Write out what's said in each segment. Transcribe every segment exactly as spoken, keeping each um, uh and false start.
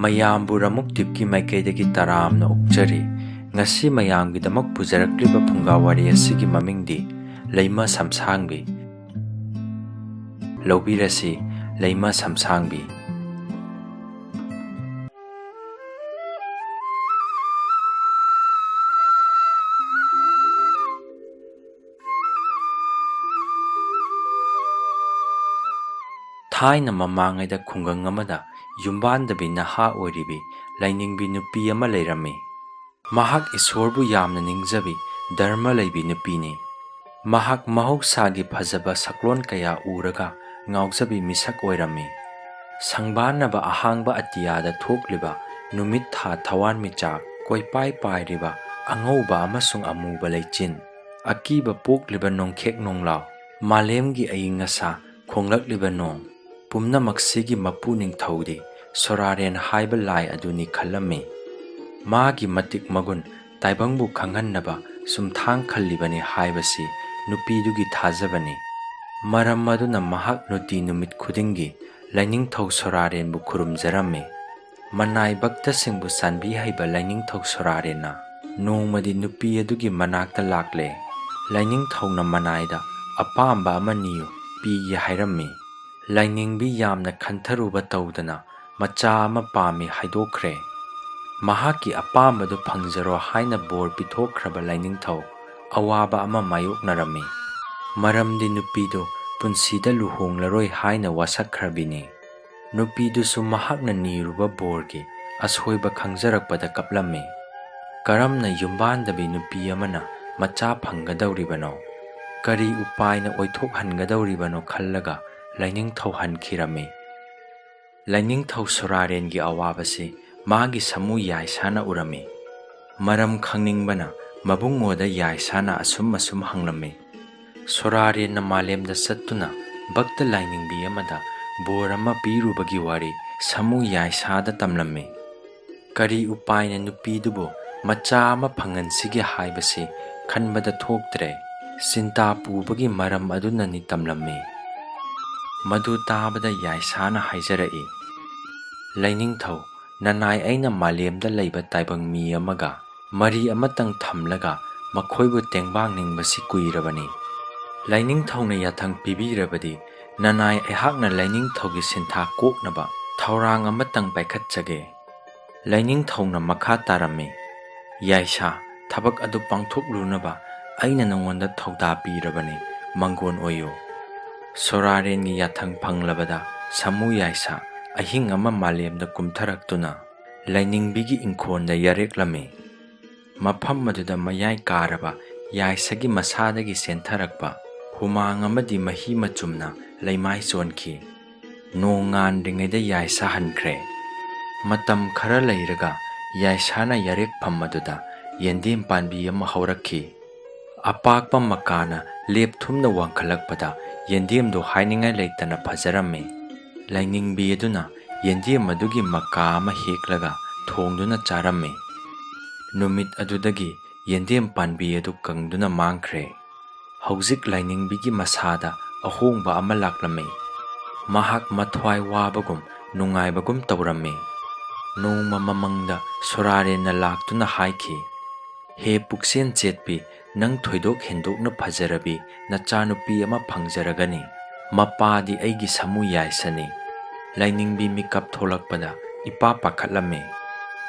ꯃꯌꯥꯝꯕꯨ ꯔꯃꯨꯛ ꯗꯤꯞꯀꯤ ꯃꯥꯏꯀꯩꯗꯒꯤ ꯇꯔꯥꯝꯅ ꯑꯣꯛꯆꯔꯤ꯫ ꯉꯁꯤ ꯃꯌꯥꯝꯒꯤꯗꯃꯛ ꯄꯨꯖꯔꯛꯂꯤꯕ ꯐꯨꯡꯒꯥ ꯋꯥꯔꯤ ꯑꯁꯤꯒꯤ ꯃꯃꯤꯡꯗꯤ ꯂꯩꯃ ꯁꯝꯁꯥꯡꯕꯤ꯫ ꯂꯧꯕꯤꯔꯁꯤ, ꯂꯩꯃ ꯁꯝꯁꯥꯡꯕꯤ꯫ ꯊꯥꯏꯅ ꯃꯃꯥꯡꯉꯩꯗ ꯈꯨꯡꯒꯪ ꯑꯃꯗ ꯌꯨꯝꯕꯥꯟꯗꯕꯤ ꯅꯍꯥ ꯑꯣꯏꯔꯤꯕꯤ ꯂꯥꯏꯅꯤꯡꯕꯤ ꯅꯨꯄꯤ ꯑꯃ ꯂꯩꯔꯝꯃꯤ꯫ ꯃꯍꯥꯛ ꯏꯁꯣꯔꯕꯨ ꯌꯥꯝꯅ ꯅꯤꯡꯖꯕꯤ, ꯙꯔꯃ ꯂꯩꯕꯤ ꯅꯨꯄꯤꯅꯤ꯫ ꯃꯍꯥꯛ ꯃꯍꯧꯁꯥꯒꯤ ꯐꯖꯕ ꯁꯛꯂꯣꯟ ꯀꯌꯥ ꯎꯔꯒ ꯉꯥꯎꯖꯕꯤ ꯃꯤꯁꯛ ꯑꯣꯏꯔꯝꯃꯤ꯫ ꯁꯪꯕꯥꯟꯅꯕ ꯑꯍꯥꯡꯕ ꯑꯇꯤꯌꯥꯗ ꯊꯣꯛꯂꯤꯕ ꯅꯨꯃꯤꯠ, ꯊꯥ, ꯊꯋꯥꯟꯃꯤꯆꯥꯛ, ꯀꯣꯏꯄꯥꯏ ꯄꯥꯏꯔꯤꯕ ꯑꯉꯧꯕ ꯑꯃꯁꯨꯡ ꯑꯃꯨꯕ ꯂꯩꯆꯤꯟ, ꯑꯀꯤꯕ ꯄꯣꯛꯂꯤꯕ ꯅꯣꯡꯈꯦꯛ ꯅꯣꯡꯂꯥꯎ, ꯃꯥꯂꯦꯝꯒꯤ ꯑꯏꯪ ꯑꯁꯥ, ꯈꯣꯡꯂꯛꯂꯤꯕ ꯅꯣꯡ, ꯄꯨꯝꯅꯃꯛꯁꯤꯒꯤ ꯃꯄꯨ ꯅꯤꯡꯊꯧꯗꯤ ꯁꯣꯔꯥꯔꯦꯟ ꯍꯥꯏꯕ ꯂꯥꯏ ꯑꯗꯨꯅꯤ ꯈꯜꯂꯝꯃꯤ꯫ ꯃꯥꯒꯤ ꯃꯇꯤꯛ ꯃꯒꯨꯟ ꯇꯥꯏꯕꯪꯕꯨ ꯈꯪꯍꯟꯅꯕ ꯁꯨꯝꯊꯥꯡ ꯈꯜꯂꯤꯕꯅꯤ ꯍꯥꯏꯕꯁꯤ ꯅꯨꯄꯤꯗꯨꯒꯤ ꯊꯥꯖꯕꯅꯤ꯫ ꯃꯔꯝ ꯑꯗꯨꯅ ꯃꯍꯥꯛ ꯅꯨꯡꯇꯤ ꯅꯨꯃꯤꯠ ꯈꯨꯗꯤꯡꯒꯤ ꯂꯥꯏꯅꯤꯡꯊꯧ ꯁꯣꯔꯥꯔꯦꯟꯕꯨ ꯈꯨꯔꯨꯝꯖꯔꯝꯃꯤ꯫ ꯃꯅꯥꯏ ꯚꯛꯇꯁꯤꯡꯕꯨ ꯆꯥꯟꯕꯤ ꯍꯩꯕ ꯂꯥꯏꯅꯤꯡꯊꯧ ꯁꯣꯔꯥꯔꯦꯟꯅ ꯅꯣꯡꯃꯗꯤ ꯅꯨꯄꯤ ꯑꯗꯨꯒꯤ ꯃꯅꯥꯛꯇ ꯂꯥꯛꯂꯦ꯫ ꯂꯥꯏꯅꯤꯡꯊꯧꯅ ꯃꯅꯥꯏꯗ "ꯑꯄꯥꯝꯕ ꯑꯃ ꯅꯤꯌꯨ, ꯄꯤꯒꯦ" ꯍꯥꯏꯔꯝꯃꯤ꯫ ꯂꯥꯏꯅꯤꯡꯕꯤ ꯌꯥꯝꯅ ꯈꯟꯊꯔꯨꯕ ꯇꯧꯗꯅ ꯃꯆꯥ ꯑꯃ ꯄꯥꯝꯃꯤ ꯍꯥꯏꯗꯣꯛꯈ꯭ꯔꯦ꯫ ꯃꯍꯥꯛꯀꯤ ꯑꯄꯥꯝꯕꯗꯨ ꯐꯪꯖꯔꯣ ꯍꯥꯏꯅ ꯕꯣꯔ ꯄꯤꯊꯣꯛꯈ꯭ꯔꯕ ꯂꯥꯏꯅꯤꯡꯊꯧ ꯑꯋꯥꯕ ꯑꯃ ꯃꯥꯌꯣꯛꯅꯔꯝꯃꯤ꯫ ꯃꯔꯝꯗꯤ ꯅꯨꯄꯤꯗꯨ ꯄꯨꯟꯁꯤꯗ ꯂꯨꯍꯣꯡꯂꯔꯣꯏ ꯍꯥꯏꯅ ꯋꯥꯁꯛꯈ꯭ꯔꯕꯤꯅꯤ꯫ ꯅꯨꯄꯤꯗꯨꯁꯨ ꯃꯍꯥꯛꯅ ꯅꯤꯔꯨꯕ ꯕꯣꯔꯒꯤ ꯑꯁꯣꯏꯕ ꯈꯪꯖꯔꯛꯄꯗ ꯀꯞꯂꯝꯃꯤ꯫ ꯀꯔꯝꯅ ꯌꯨꯝꯕꯥꯟꯗꯕꯤ ꯅꯨꯄꯤ ꯑꯃꯅ ꯃꯆꯥ ꯐꯪꯒꯗꯧꯔꯤꯕꯅꯣ? ꯀꯔꯤ ꯎꯄꯥꯏꯅ ꯑꯣꯏꯊꯣꯛꯍꯟꯒꯗꯧꯔꯤꯕꯅꯣ ꯈꯜꯂꯒ ꯂꯥꯏꯅꯤꯡꯊꯧ ꯍꯟꯈꯤꯔꯝꯃꯤ꯫ ꯂꯥꯏꯅꯤꯡꯊꯧ ꯁꯣꯔꯥꯔꯦꯟꯒꯤ ꯑꯋꯥꯕꯁꯤ ꯃꯥꯒꯤ ꯁꯃꯨ ꯌꯥꯏꯁꯥꯅ ꯎꯔꯝꯃꯤ꯫ ꯃꯔꯝ ꯈꯪꯅꯤꯡꯕꯅ ꯃꯕꯨꯡꯉꯣꯗ ꯌꯥꯏꯁꯥꯅ ꯑꯁꯨꯝ ꯑꯁꯨꯝ ꯍꯪꯂꯝꯃꯤ꯫ ꯁꯣꯔꯥꯔꯦꯟꯅ ꯃꯥꯂꯦꯝꯗ ꯆꯠꯇꯨꯅ ꯚꯛꯇ ꯂꯥꯏꯅꯤꯡꯕꯤ ꯑꯃꯗ ꯕꯣꯔ ꯑꯃ ꯄꯤꯔꯨꯕꯒꯤ ꯋꯥꯔꯤ ꯁꯃꯨ ꯌꯥꯏꯁꯥꯗ ꯇꯝꯂꯝꯃꯤ꯫ ꯀꯔꯤ ꯎꯄꯥꯏꯅ ꯅꯨꯄꯤꯗꯨꯕꯨ ꯃꯆꯥ ꯑꯃ ꯐꯪꯍꯟꯁꯤꯒꯦ ꯍꯥꯏꯕꯁꯤ ꯈꯟꯕꯗ ꯊꯣꯛꯇ꯭ꯔꯦ꯫ ꯆꯤꯟꯇꯥ ꯄꯨꯕꯒꯤ ꯃꯔꯝ ꯑꯗꯨꯅꯅꯤ ꯇꯝꯂꯝꯃꯤ꯫ ꯃꯗꯨ ꯇꯥꯕꯗ ꯌꯥꯏꯁꯥꯅ ꯍꯥꯏꯖꯔꯛꯏ, "ꯂꯥꯏꯅꯤꯡꯊꯧ, ꯅꯅꯥꯏ ꯑꯩꯅ ꯃꯥꯂꯦꯝꯗ ꯂꯩꯕ ꯇꯥꯏꯕꯪ ꯃꯤ ꯑꯃꯒ ꯃꯔꯤ ꯑꯃꯇꯪ ꯊꯝꯂꯒ ꯃꯈꯣꯏꯕꯨ ꯇꯦꯡꯕꯥꯡꯅꯤꯡꯕꯁꯤ ꯀꯨꯏꯔꯕꯅꯤ꯫ ꯂꯥꯏꯅꯤꯡꯊꯧꯅ ꯌꯥꯊꯪ ꯄꯤꯕꯤꯔꯕꯗꯤ ꯅꯅꯥꯏ ꯑꯩꯍꯥꯛꯅ ꯂꯥꯏꯅꯤꯡꯊꯧꯒꯤ ꯁꯤꯟꯊꯥ ꯀꯣꯛꯅꯕ ꯊꯧꯔꯥꯡ ꯑꯃꯇꯪ ꯄꯥꯏꯈꯠꯆꯒꯦ꯫ ꯂꯥꯏꯅꯤꯡꯊꯧꯅ ꯃꯈꯥ ꯇꯥꯔꯝꯃꯤ, "ꯌꯥꯏꯁꯥ, ꯊꯕꯛ ꯑꯗꯨ ꯄꯥꯡꯊꯣꯛꯂꯨꯅꯕ ꯑꯩꯅ ꯅꯉꯣꯟꯗ ꯊꯧꯗꯥ ꯄꯤꯔꯕꯅꯤ, ꯃꯪꯒꯣꯟ ꯑꯣꯏꯌꯨ꯫" ꯁꯣꯔꯥꯔꯦꯟꯒꯤ ꯌꯥꯊꯪ ꯐꯪꯂꯕꯗ ꯁꯥꯃꯨ ꯌꯥꯏꯁꯥ ꯑꯍꯤꯡ ꯑꯃ ꯃꯥꯂꯦꯝꯗ ꯀꯨꯝꯊꯔꯛꯇꯨꯅ ꯂꯥꯏꯅꯤꯡꯕꯤꯒꯤ ꯏꯪꯈꯣꯜꯗ ꯌꯥꯔꯦꯛꯂꯝꯃꯤ꯫ ꯃꯐꯝ ꯑꯗꯨꯗ ꯃꯌꯥꯏ ꯀꯥꯔꯕ ꯌꯥꯏꯁꯥꯒꯤ ꯃꯁꯥꯗꯒꯤ ꯆꯦꯟꯊꯔꯛꯄ ꯍꯨꯃꯥꯡ ꯑꯃꯗꯤ ꯃꯍꯤ ꯃꯆꯨꯝꯅ ꯂꯩꯃꯥꯏ ꯆꯣꯟꯈꯤ꯫ ꯅꯣꯡ ꯉꯥꯟꯗ꯭ꯔꯤꯉꯩꯗ ꯌꯥꯏꯁꯥ ꯍꯟꯈ꯭ꯔꯦ꯫ ꯃꯇꯝ ꯈꯔ ꯂꯩꯔꯒ ꯌꯥꯏꯁꯥꯅ ꯌꯥꯔꯦꯛꯐꯝ ꯑꯗꯨꯗ ꯌꯦꯟꯗꯦꯝ ꯄꯥꯝꯕꯤ ꯑꯃ ꯍꯧꯔꯛꯈꯤ꯫ ꯑꯄꯥꯛꯄ ꯃꯀꯥꯅ ꯂꯦꯞ ꯊꯨꯝꯅ ꯋꯥꯡꯈꯠꯂꯛꯄꯗ ꯌꯦꯟꯗꯦꯝꯗꯨ ꯍꯥꯏꯅꯤꯡꯉꯥꯏ ꯂꯩꯇꯅ ꯐꯖꯔꯝꯃꯤ꯫ ꯂꯥꯏꯅꯤꯡꯕꯤ ꯑꯗꯨꯅ ꯌꯦꯟꯗꯦꯝ ꯑꯗꯨꯒꯤ ꯃꯀꯥ ꯑꯃ ꯍꯦꯛꯂꯒ ꯊꯣꯡꯗꯨꯅ ꯆꯥꯔꯝꯃꯤ꯫ ꯅꯨꯃꯤꯠ ꯑꯗꯨꯗꯒꯤ ꯌꯦꯟꯗꯦꯝ ꯄꯥꯝꯕꯤ ꯑꯗꯨ ꯀꯪꯗꯨꯅ ꯃꯥꯡꯈ꯭ꯔꯦ꯫ ꯍꯧꯖꯤꯛ ꯂꯥꯏꯅꯤꯡꯕꯤꯒꯤ ꯃꯁꯥꯗ ꯑꯍꯣꯡꯕ ꯑꯃ ꯂꯥꯛꯂꯝꯃꯤ꯫ ꯃꯍꯥꯛ ꯃꯊ꯭ꯋꯥꯏ ꯋꯥꯕꯒꯨꯝ ꯅꯨꯡꯉꯥꯏꯕꯒꯨꯝ ꯇꯧꯔꯝꯃꯤ꯫ ꯅꯣꯡꯃ ꯃꯃꯪꯗ ꯁꯣꯔꯥꯔꯦꯟꯅ ꯂꯥꯛꯇꯨꯅ ꯍꯥꯏꯈꯤ, "ꯍꯦ ꯄꯨꯛꯆꯦꯜ ꯆꯦꯠꯄꯤ, ꯅꯪ ꯊꯣꯏꯗꯣꯛ ꯍꯦꯟꯗꯣꯛꯅ ꯐꯖꯔꯕꯤ ꯅꯆꯥꯅꯨꯄꯤ ꯑꯃ ꯐꯪꯖꯔꯒꯅꯤ꯫ ꯃꯄꯥꯗꯤ ꯑꯩꯒꯤ ꯁꯥꯃꯨ ꯌꯥꯏꯁꯥꯅꯤ꯫" ꯂꯥꯏꯅꯤꯡꯕꯤ ꯃꯤꯀꯞ ꯊꯣꯛꯂꯛꯄꯗ ꯏꯄꯥ ꯄꯥꯈꯠꯂꯝꯃꯤ꯫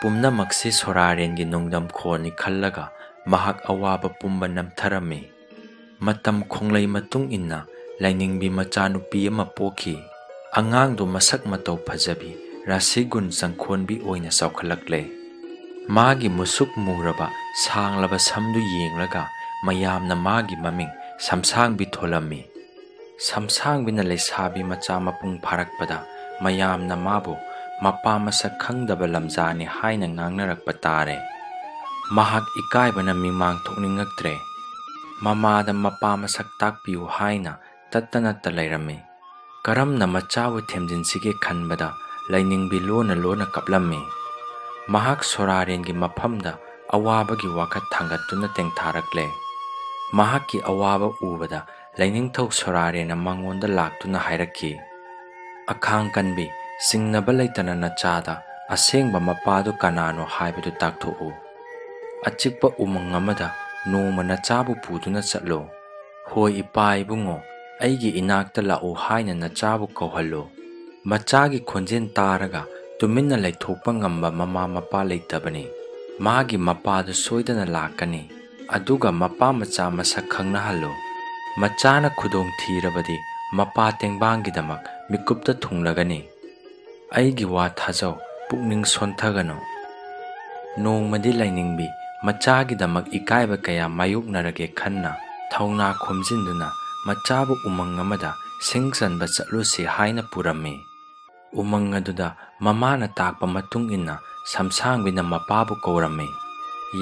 ꯄꯨꯝꯅꯃꯛꯁꯤ ꯁꯣꯔꯥꯔꯦꯟꯒꯤ ꯅꯣꯡꯗꯝ ꯈꯣꯟꯅꯤ ꯈꯜꯂꯒ ꯃꯍꯥꯛ ꯑꯋꯥꯕ ꯄꯨꯝꯕ ꯅꯝꯊꯔꯝꯃꯤ꯫ ꯃꯇꯝ ꯈꯣꯡꯂꯩ ꯃꯇꯨꯡ ꯏꯟꯅ ꯂꯥꯏꯅꯤꯡꯕꯤ ꯃꯆꯥꯅꯨꯄꯤ ꯑꯃ ꯄꯣꯛꯈꯤ꯫ ꯑꯉꯥꯡꯗꯨ ꯃꯁꯛ ꯃꯇꯧ ꯐꯖꯕꯤ, ꯔꯥꯁꯤ ꯒꯨꯟ ꯆꯪꯈꯣꯟꯕꯤ ꯑꯣꯏꯅ ꯆꯥꯎꯈꯠꯂꯛꯂꯦ꯫ ꯃꯥꯒꯤ ꯃꯨꯁꯨꯛ ꯃꯨꯔꯕ ꯁꯥꯡꯂꯕ ꯁꯝꯗꯨ ꯌꯦꯡꯂꯒ ꯃꯌꯥꯝꯅ ꯃꯥꯒꯤ ꯃꯃꯤꯡ ꯁꯝꯁꯥꯡꯕꯤ ꯊꯣꯜꯂꯝꯃꯤ꯫ ꯁꯝꯁꯥꯡꯕꯤꯅ ꯂꯩꯁꯥꯕꯤ ꯃꯆꯥ ꯃꯄꯨꯡ ꯐꯥꯔꯛꯄꯗ ꯃꯌꯥꯝꯅ ꯃꯥꯕꯨ ꯃꯄꯥ ꯃꯁꯛ ꯈꯪꯗꯕ ꯂꯝꯖꯥꯅꯤ ꯍꯥꯏꯅ ꯉꯥꯡꯅꯔꯛꯄ ꯇꯥꯔꯦ꯫ ꯃꯍꯥꯛ ꯏꯀꯥꯏꯕꯅ ꯃꯤꯃꯥꯡ ꯊꯣꯛꯅꯤꯡꯉꯛꯇ꯭ꯔꯦ꯫ ꯃꯃꯥꯗ ꯃꯄꯥ ꯃꯁꯛ ꯇꯥꯛꯄꯤꯌꯨ ꯍꯥꯏꯅ ꯇꯠꯇ ꯅꯠꯇ ꯂꯩꯔꯝꯃꯤ꯫ ꯀꯔꯝꯅ ꯃꯆꯥꯕꯨ ꯊꯦꯝꯖꯤꯟꯁꯤꯒꯦ ꯈꯟꯕꯗ ꯂꯥꯏꯅꯤꯡꯕꯤ ꯂꯣꯟꯅ ꯂꯣꯟꯅ ꯀꯞꯂꯝꯃꯤ꯫ ꯃꯍꯥꯛ ꯁꯣꯔꯥꯔꯦꯟꯒꯤ ꯃꯐꯝꯗ ꯑꯋꯥꯕꯒꯤ ꯋꯥꯀꯠ ꯊꯥꯡꯒꯠꯇꯨꯅ ꯇꯦꯡꯊꯥꯔꯛꯂꯦ꯫ ꯃꯍꯥꯛꯀꯤ ꯑꯋꯥꯕ ꯎꯕꯗ ꯂꯥꯏꯅꯤꯡꯊꯧ ꯁꯣꯔꯥꯔꯦꯟꯅ ꯃꯉꯣꯟꯗ ꯂꯥꯛꯇꯨꯅ ꯍꯥꯏꯔꯛꯈꯤ, "ꯑꯈꯥꯡ ꯀꯟꯕꯤ, ꯆꯤꯡꯅꯕ ꯂꯩꯇꯅ ꯅꯆꯥꯗ ꯑꯁꯦꯡꯕ ꯃꯄꯥꯗꯨ ꯀꯅꯥꯅꯣ ꯍꯥꯏꯕꯗꯨ ꯇꯥꯛꯊꯣꯛꯎ꯫ ꯑꯆꯤꯛꯄ ꯎꯃꯪ ꯑꯃꯗ ꯅꯣꯡꯃ ꯅꯆꯥꯕꯨ ꯄꯨꯗꯨꯅ ꯆꯠꯂꯣ꯫ "ꯍꯣꯏ ꯏꯄꯥ ꯏꯕꯨꯡꯉꯣ, ꯑꯩꯒꯤ ꯏꯅꯥꯛꯇ ꯂꯥꯛꯎ" ꯍꯥꯏꯅ ꯅꯆꯥꯕꯨ ꯀꯧꯍꯜꯂꯨ꯫ ꯃꯆꯥꯒꯤ ꯈꯣꯟꯖꯦꯜ ꯇꯥꯔꯒ ꯇꯨꯃꯤꯟꯅ ꯂꯩꯊꯣꯛꯄ ꯉꯝꯕ ꯃꯃꯥ ꯃꯄꯥ ꯂꯩꯇꯕꯅꯤ꯫ ꯃꯥꯒꯤ ꯃꯄꯥꯗꯨ ꯁꯣꯏꯗꯅ ꯂꯥꯛꯀꯅꯤ꯫ ꯑꯗꯨꯒ ꯃꯄꯥ ꯃꯆꯥ ꯃꯁꯛ ꯈꯪꯅꯍꯜꯂꯨ꯫ ꯃꯆꯥꯅ ꯈꯨꯗꯣꯡ ꯊꯤꯔꯕꯗꯤ ꯃꯄꯥ ꯇꯦꯡꯕꯥꯡꯒꯤꯗꯃꯛ ꯃꯤꯀꯨꯞꯇ ꯊꯨꯡꯂꯒꯅꯤ꯫ ꯑꯩꯒꯤ ꯋꯥ ꯊꯥꯖꯧ, ꯄꯨꯛꯅꯤꯡ ꯁꯣꯟꯊꯒꯅꯨ꯫ ꯅꯣꯡꯃꯗꯤ ꯂꯥꯏꯅꯤꯡꯕꯤ ꯃꯆꯥꯒꯤꯗꯃꯛ ꯏꯀꯥꯏꯕ ꯀꯌꯥ ꯃꯥꯌꯣꯛꯅꯔꯒꯦ ꯈꯟꯅ ꯊꯧꯅꯥ ꯈꯣꯝꯖꯤꯟꯗꯨꯅ ꯃꯆꯥꯕꯨ ꯎꯃꯪ ꯑꯃꯗ ꯁꯤꯡ ꯆꯟꯕ ꯆꯠꯂꯨꯁꯤ ꯍꯥꯏꯅ ꯄꯨꯔꯝꯃꯤ꯫ ꯎꯃꯪ ꯑꯗꯨꯗ ꯃꯃꯥꯅ ꯇꯥꯛꯄ ꯃꯇꯨꯡ ꯏꯟꯅ ꯁꯝꯁꯥꯡꯕꯤꯅ ꯃꯄꯥꯕꯨ ꯀꯧꯔꯝꯃꯤ꯫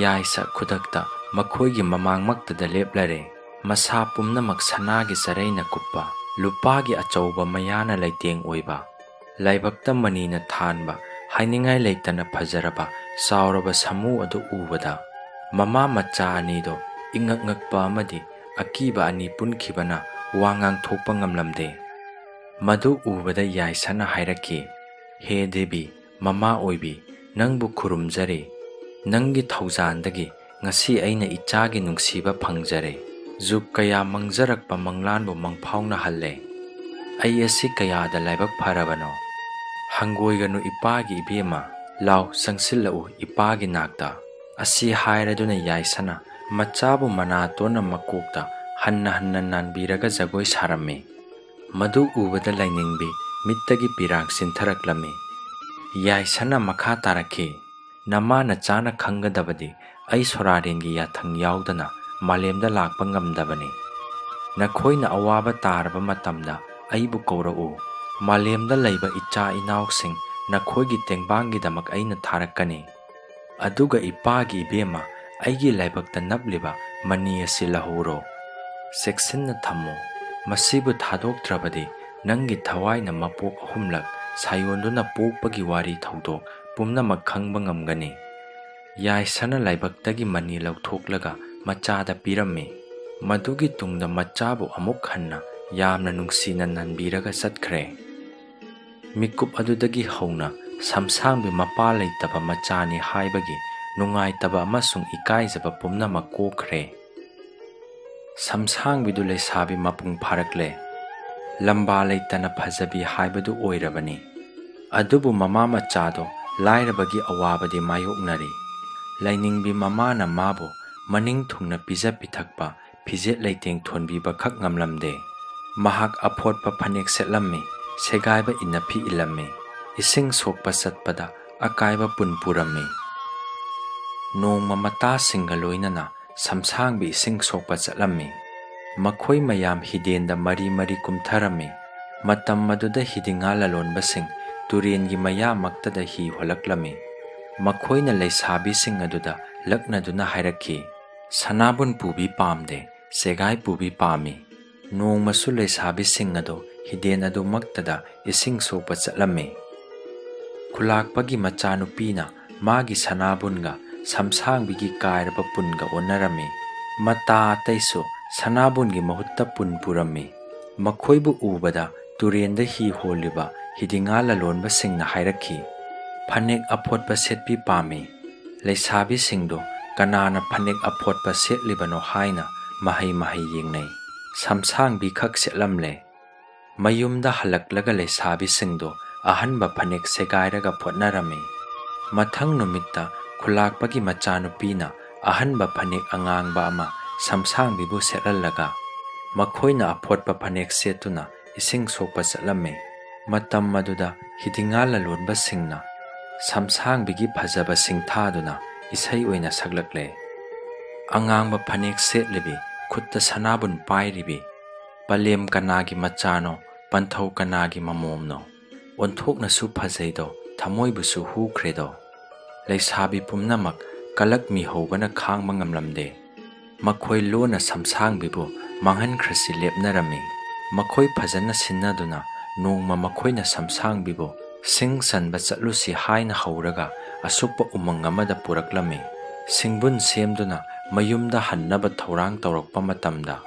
ꯌꯥꯏꯁ ꯈꯨꯗꯛꯇ ꯃꯈꯣꯏꯒꯤ ꯃꯃꯥꯡꯃꯛꯇꯗ ꯂꯦꯞꯂꯔꯦ꯫ ꯃꯁꯥ ꯄꯨꯝꯅꯃꯛ ꯁꯅꯥꯒꯤ ꯆꯔꯩꯅ ꯀꯨꯞꯄ, ꯂꯨꯄꯥꯒꯤ ꯑꯆꯧꯕ ꯃꯌꯥꯅ ꯂꯩꯇꯦꯡ ꯑꯣꯏꯕ, ꯂꯥꯏꯕꯛꯇ ꯃꯅꯤꯅ ꯊꯥꯟꯕ, ꯍꯥꯏꯅꯤꯡꯉꯥꯏ ꯂꯩꯇꯅ ꯐꯖꯔꯕ ꯆꯥꯎꯔꯕ ꯁꯥꯃꯨ ꯑꯗꯨ ꯎꯕꯗ, ꯃꯃꯥ ꯃꯆꯥ ꯑꯅꯤꯗꯣ ꯏꯉꯛ ꯉꯛꯄ ꯑꯃꯗꯤ ꯑꯀꯤꯕ ꯑꯅꯤ ꯄꯨꯟꯈꯤꯕꯅ ꯋꯥ ꯉꯥꯡꯊꯣꯛꯄ ꯉꯝꯂꯝꯗꯦ꯫ ꯃꯗꯨ ꯎꯕꯗ ꯌꯥꯏꯁꯅ ꯍꯥꯏꯔꯛꯈꯤ, "ꯍꯦ ꯗꯦꯕꯤ, ꯃꯃꯥ ꯑꯣꯏꯕꯤ, ꯅꯪꯕꯨ ꯈꯨꯔꯨꯝꯖꯔꯤ꯫ ꯅꯪꯒꯤ ꯊꯧꯖꯥꯟꯗꯒꯤ ꯉꯁꯤ ꯑꯩꯅ ꯏꯆꯥꯒꯤ ꯅꯨꯡꯁꯤꯕ ꯐꯪꯖꯔꯦ꯫ ꯖꯨꯒ ꯀꯌꯥ ꯃꯪꯖꯔꯛꯄ ꯃꯪꯂꯥꯟꯕꯨ ꯃꯪꯐꯥꯎꯅꯍꯜꯂꯦ꯫ ꯑꯩ ꯑꯁꯤ ꯀꯌꯥꯗ ꯂꯥꯏꯕꯛ ꯐꯔꯕꯅꯣ!" "ꯍꯪꯒꯣꯏꯒꯅꯨ ꯏꯄꯥꯒꯤ ꯏꯕꯦꯝꯃ, ꯂꯥꯎ ꯆꯪꯁꯤꯜꯂꯛꯎ ꯏꯄꯥꯒꯤ ꯅꯥꯛꯇ"꯫ ꯑꯁꯤ ꯍꯥꯏꯔꯗꯨꯅ ꯌꯥꯏꯁꯅ ꯃꯆꯥꯕꯨ ꯃꯅꯥꯇꯣꯟꯅ ꯃꯀꯣꯛꯇ ꯍꯟꯅ ꯍꯟꯅ ꯅꯥꯟꯕꯤꯔꯒ ꯖꯒꯣꯏ ꯁꯥꯔꯝꯃꯤ꯫ ꯃꯗꯨ ꯎꯕꯗ ꯂꯥꯏꯅꯤꯡꯕꯤ ꯃꯤꯠꯇꯒꯤ ꯄꯤꯔꯥꯡ ꯆꯤꯟꯊꯔꯛꯂꯝꯃꯤ꯫ ꯌꯥꯏꯁꯅ ꯃꯈꯥ ꯇꯥꯔꯛꯈꯤ, "ꯅꯃꯥ ꯅꯆꯥꯅ ꯈꯪꯒꯗꯕꯗꯤ ꯑꯩ ꯁꯣꯔꯥꯔꯦꯟꯒꯤ ꯌꯥꯊꯪ ꯌꯥꯎꯗꯅ ꯃꯥꯂꯦꯝꯗ ꯂꯥꯛꯄ ꯉꯝꯗꯕꯅꯤ꯫ ꯅꯈꯣꯏꯅ ꯑꯋꯥꯕ ꯇꯥꯔꯕ ꯃꯇꯝꯗ ꯑꯩꯕꯨ ꯀꯧꯔꯛꯎ꯫ ꯃꯥꯂꯦꯝꯗ ꯂꯩꯕ ꯏꯆꯥ ꯏꯅꯥꯎꯁꯤꯡ ꯅꯈꯣꯏꯒꯤ ꯇꯦꯡꯕꯥꯡꯒꯤꯗꯃꯛ ꯑꯩꯅ ꯊꯥꯔꯛꯀꯅꯤ꯫ ꯑꯗꯨꯒ ꯏꯄꯥꯒꯤ ꯏꯕꯦꯝꯃ, ꯑꯩꯒꯤ ꯂꯥꯏꯕꯛꯇ ꯅꯞꯂꯤꯕ ꯃꯅꯤ ꯑꯁꯤ ꯂꯧꯍꯧꯔꯣ꯫ ꯆꯦꯛꯁꯤꯟꯅ ꯊꯝꯃꯨ꯫ ꯃꯁꯤꯕꯨ ꯊꯥꯗꯣꯛꯇ꯭ꯔꯕꯗꯤ ꯅꯪꯒꯤ ꯊꯋꯥꯏꯅ ꯃꯄꯣꯛ ꯑꯍꯨꯝꯂꯛ ꯁꯥꯌꯣꯟꯗꯨꯅ ꯄꯣꯛꯄꯒꯤ ꯋꯥꯔꯤ ꯊꯧꯗꯣꯛ ꯄꯨꯝꯅꯃꯛ ꯈꯪꯕ ꯉꯝꯒꯅꯤ"꯫ ꯌꯥꯏꯁꯅ ꯂꯥꯏꯕꯛꯇꯒꯤ ꯃꯅꯤ ꯂꯧꯊꯣꯛꯂꯒ ꯃꯆꯥꯗ ꯄꯤꯔꯝꯃꯤ꯫ ꯃꯗꯨꯒꯤ ꯇꯨꯡꯗ ꯃꯆꯥꯕꯨ ꯑꯃꯨꯛ ꯍꯟꯅ ꯌꯥꯝꯅ ꯅꯨꯡꯁꯤꯅ ꯅꯟꯕꯤꯔꯒ ꯆꯠꯈ꯭ꯔꯦ꯫ ꯃꯤꯀꯨꯞ ꯑꯗꯨꯗꯒꯤ ꯍꯧꯅ ꯁꯝꯁꯥꯡꯕꯤ ꯃꯄꯥ ꯂꯩꯇꯕ ꯃꯆꯥꯅꯤ ꯍꯥꯏꯕꯒꯤ ꯅꯨꯡꯉꯥꯏꯇꯕ ꯑꯃꯁꯨꯡ ꯏꯀꯥꯏꯖꯕ ꯄꯨꯝꯅꯃꯛ ꯀꯣꯛꯈ꯭ꯔꯦ꯫ ꯁꯝꯁꯥꯡꯕꯤꯗꯨ ꯂꯩꯁꯥꯕꯤ ꯃꯄꯨꯡ ꯐꯥꯔꯛꯂꯦ꯫ ꯂꯝꯕꯥ ꯂꯩꯇꯅ ꯐꯖꯕꯤ ꯍꯥꯏꯕꯗꯨ ꯑꯣꯏꯔꯕꯅꯤ꯫ ꯑꯗꯨꯕꯨ ꯃꯃꯥ ꯃꯆꯥꯗꯣ ꯂꯥꯏꯔꯕꯒꯤ ꯑꯋꯥꯕꯗꯤ ꯃꯥꯌꯣꯛꯅꯔꯤ꯫ ꯂꯥꯏꯅꯤꯡꯕꯤ ꯃꯃꯥꯅ ꯃꯥꯕꯨ ꯃꯅꯤꯡ ꯊꯨꯡꯅ ꯄꯤꯖ ꯄꯤꯊꯛꯄ, ꯐꯤꯖꯦꯠ ꯂꯩꯇꯦꯡ ꯊꯣꯟꯕꯤꯕꯈꯛ ꯉꯝꯂꯝꯗꯦ꯫ ꯃꯍꯥꯛ ꯑꯐꯣꯠꯄ ꯐꯅꯦꯛ ꯁꯦꯠꯂꯝꯃꯤ, ꯁꯦꯒꯥꯏꯕ ꯏꯟꯅꯐꯤ ꯏꯜꯂꯝꯃꯤ, ꯏꯁꯤꯡ ꯁꯣꯛꯄ ꯆꯠꯄꯗ ꯑꯀꯥꯏꯕ ꯄꯨꯟ ꯄꯨꯔꯝꯃꯤ꯫ ꯅꯣꯡꯃ ꯃꯇꯥꯁꯤꯡꯒ ꯂꯣꯏꯅꯅ ꯁꯝꯁꯥꯡꯕꯤ ꯏꯁꯤꯡ ꯁꯣꯛꯄ ꯆꯠꯂꯝꯃꯤ꯫ ꯃꯈꯣꯏ ꯃꯌꯥꯝ ꯍꯤꯗꯦꯟꯗ ꯃꯔꯤ ꯃꯔꯤ ꯀꯨꯝꯊꯔꯝꯃꯤ꯫ ꯃꯇꯝ ꯑꯗꯨꯗ ꯍꯤꯗꯤꯉꯥ ꯂꯂꯣꯟꯕꯁꯤꯡ ꯇꯨꯔꯦꯟꯒꯤ ꯃꯌꯥꯃꯛꯇꯗ ꯍꯤ ꯍꯣꯜꯂꯛꯂꯝꯃꯤ꯫ ꯃꯈꯣꯏꯅ ꯂꯩꯁꯥꯕꯤꯁꯤꯡ ꯑꯗꯨꯗ ꯂꯛꯅꯗꯨꯅ ꯍꯥꯏꯔꯛꯈꯤ, "ꯁꯅꯥꯕꯨꯟ ꯄꯨꯕꯤ ꯄꯥꯝꯗꯦ, ꯁꯦꯒꯥꯏ ꯄꯨꯕꯤ ꯄꯥꯝꯃꯤ꯫" ꯅꯣꯡꯃꯁꯨ ꯂꯩꯁꯥꯕꯤꯁꯤꯡ ꯑꯗꯨ ꯍꯤꯗꯦꯟ ꯑꯗꯨꯃꯛꯇꯗ ꯏꯁꯤꯡ ꯁꯣꯛꯄ ꯆꯠꯂꯝꯃꯤ꯫ ꯈꯨꯂꯥꯛꯄꯒꯤ ꯃꯆꯥꯅꯨꯄꯤꯅ ꯃꯥꯒꯤ ꯁꯅꯥꯕꯨꯟꯒ ꯁꯝꯁꯥꯡꯕꯤꯒꯤ ꯀꯥꯏꯔꯕ ꯄꯨꯟꯒ ꯑꯣꯟꯅꯔꯝꯃꯤ꯫ ꯃꯇꯥ ꯑꯇꯩꯁꯨ ꯁꯅꯥꯕꯨꯟꯒꯤ ꯃꯍꯨꯠꯇ ꯄꯨꯟ ꯄꯨꯔꯝꯃꯤ꯫ ꯃꯈꯣꯏꯕꯨ ꯎꯕꯗ ꯇꯨꯔꯦꯟꯗ ꯍꯤ ꯍꯣꯜꯂꯤꯕ ꯍꯤꯗꯤꯉꯥ ꯂꯂꯣꯟꯕꯁꯤꯡꯅ ꯍꯥꯏꯔꯛꯈꯤ, "ꯐꯅꯦꯛ ꯑꯐꯣꯠꯄ ꯁꯦꯠꯄꯤ ꯄꯥꯝꯃꯤ꯫" ꯂꯩꯁꯥꯕꯤꯁꯤꯡꯗꯨ ꯀꯅꯥꯅ ꯐꯅꯦꯛ ꯑꯐꯣꯠꯄ ꯁꯦꯠꯂꯤꯕꯅꯣ ꯍꯥꯏꯅ ꯃꯍꯩ ꯃꯍꯩ ꯌꯦꯡꯅꯩ꯫ ꯁꯝꯁꯥꯡꯕꯤ ꯈꯛ ꯁꯦꯠꯂꯝꯂꯦ꯫ ꯃꯌꯨꯝꯗ ꯍꯜꯂꯛꯂꯒ ꯂꯩꯁꯥꯕꯤꯁꯤꯡꯗꯨ ꯑꯍꯟꯕ ꯐꯅꯦꯛ ꯁꯦꯒꯥꯏꯔꯒ ꯐꯣꯠꯅꯔꯝꯃꯤ꯫ ꯃꯊꯪ ꯅꯨꯃꯤꯠꯇ ꯈꯨꯂꯥꯛꯄꯒꯤ ꯃꯆꯥꯅꯨꯄꯤꯅ ꯑꯍꯟꯕ ꯐꯅꯦꯛ ꯑꯉꯥꯡꯕ ꯑꯃ ꯁꯝꯁꯥꯡꯕꯤꯕꯨ ꯁꯦꯠꯍꯜꯂꯒ ꯃꯈꯣꯏꯅ ꯑꯐꯣꯠꯄ ꯐꯅꯦꯛ ꯁꯦꯠꯇꯨꯅ ꯏꯁꯤꯡ ꯁꯣꯛꯄ ꯆꯠꯂꯝꯃꯤ꯫ ꯃꯇꯝ ꯑꯗꯨꯗ ꯍꯤꯗꯤꯉꯥ ꯂꯂꯣꯟꯕꯁꯤꯡꯅ ꯁꯝꯁꯥꯡꯕꯤꯒꯤ ꯐꯖꯕ ꯁꯤꯡꯊꯥꯗꯨꯅ ꯏꯁꯩ ꯑꯣꯏꯅ ꯁꯛꯂꯛꯂꯦ꯫ ꯑꯉꯥꯡꯕ ꯐꯅꯦꯛ ꯁꯦꯠꯂꯤꯕꯤ, ꯈꯨꯠꯇ ꯁꯅꯥꯕꯨꯟ ꯄꯥꯏꯔꯤꯕꯤ, ꯄꯂꯦꯝ ꯀꯅꯥꯒꯤ ꯃꯆꯥꯅꯣ, ꯄꯟꯊꯧ ꯀꯅꯥꯒꯤ ꯃꯃꯣꯝꯅꯣ? ꯑꯣꯟꯊꯣꯛꯅꯁꯨ ꯐꯖꯩꯗꯣ, ꯊꯃꯣꯏꯕꯨꯁꯨ ꯍꯨꯈ꯭ꯔꯦꯗꯣ꯫ ꯂꯩꯁꯥꯕꯤ ꯄꯨꯝꯅꯃꯛ ꯀꯂꯛ ꯃꯤꯍꯧꯕꯅ ꯈꯥꯡꯕ ꯉꯝꯂꯝꯗꯦ꯫ ꯃꯈꯣꯏ ꯂꯣꯟꯅ ꯁꯝꯁꯥꯡꯕꯤꯕꯨ ꯃꯥꯡꯍꯟꯈ꯭ꯔꯁꯤ ꯂꯦꯞꯅꯔꯝꯃꯤ꯫ ꯃꯈꯣꯏ ꯐꯖꯅ ꯁꯤꯟꯅꯗꯨꯅ ꯅꯣꯡꯃ ꯃꯈꯣꯏꯅ ꯁꯝꯁꯥꯡꯕꯤꯕꯨ ꯁꯤꯡ ꯆꯟꯕ ꯆꯠꯂꯨꯁꯤ ꯍꯥꯏꯅ ꯍꯧꯔꯒ ꯑꯁꯨꯛꯄ ꯎꯃꯪ ꯑꯃꯗ ꯄꯨꯔꯛꯂꯝꯃꯤ꯫ ꯁꯤꯡꯕꯨꯟ ꯁꯦꯝꯗꯨꯅ ꯃꯌꯨꯝꯗ ꯍꯟꯅꯕ ꯊꯧꯔꯥꯡ ꯇꯧꯔꯛꯄ ꯃꯇꯝꯗ,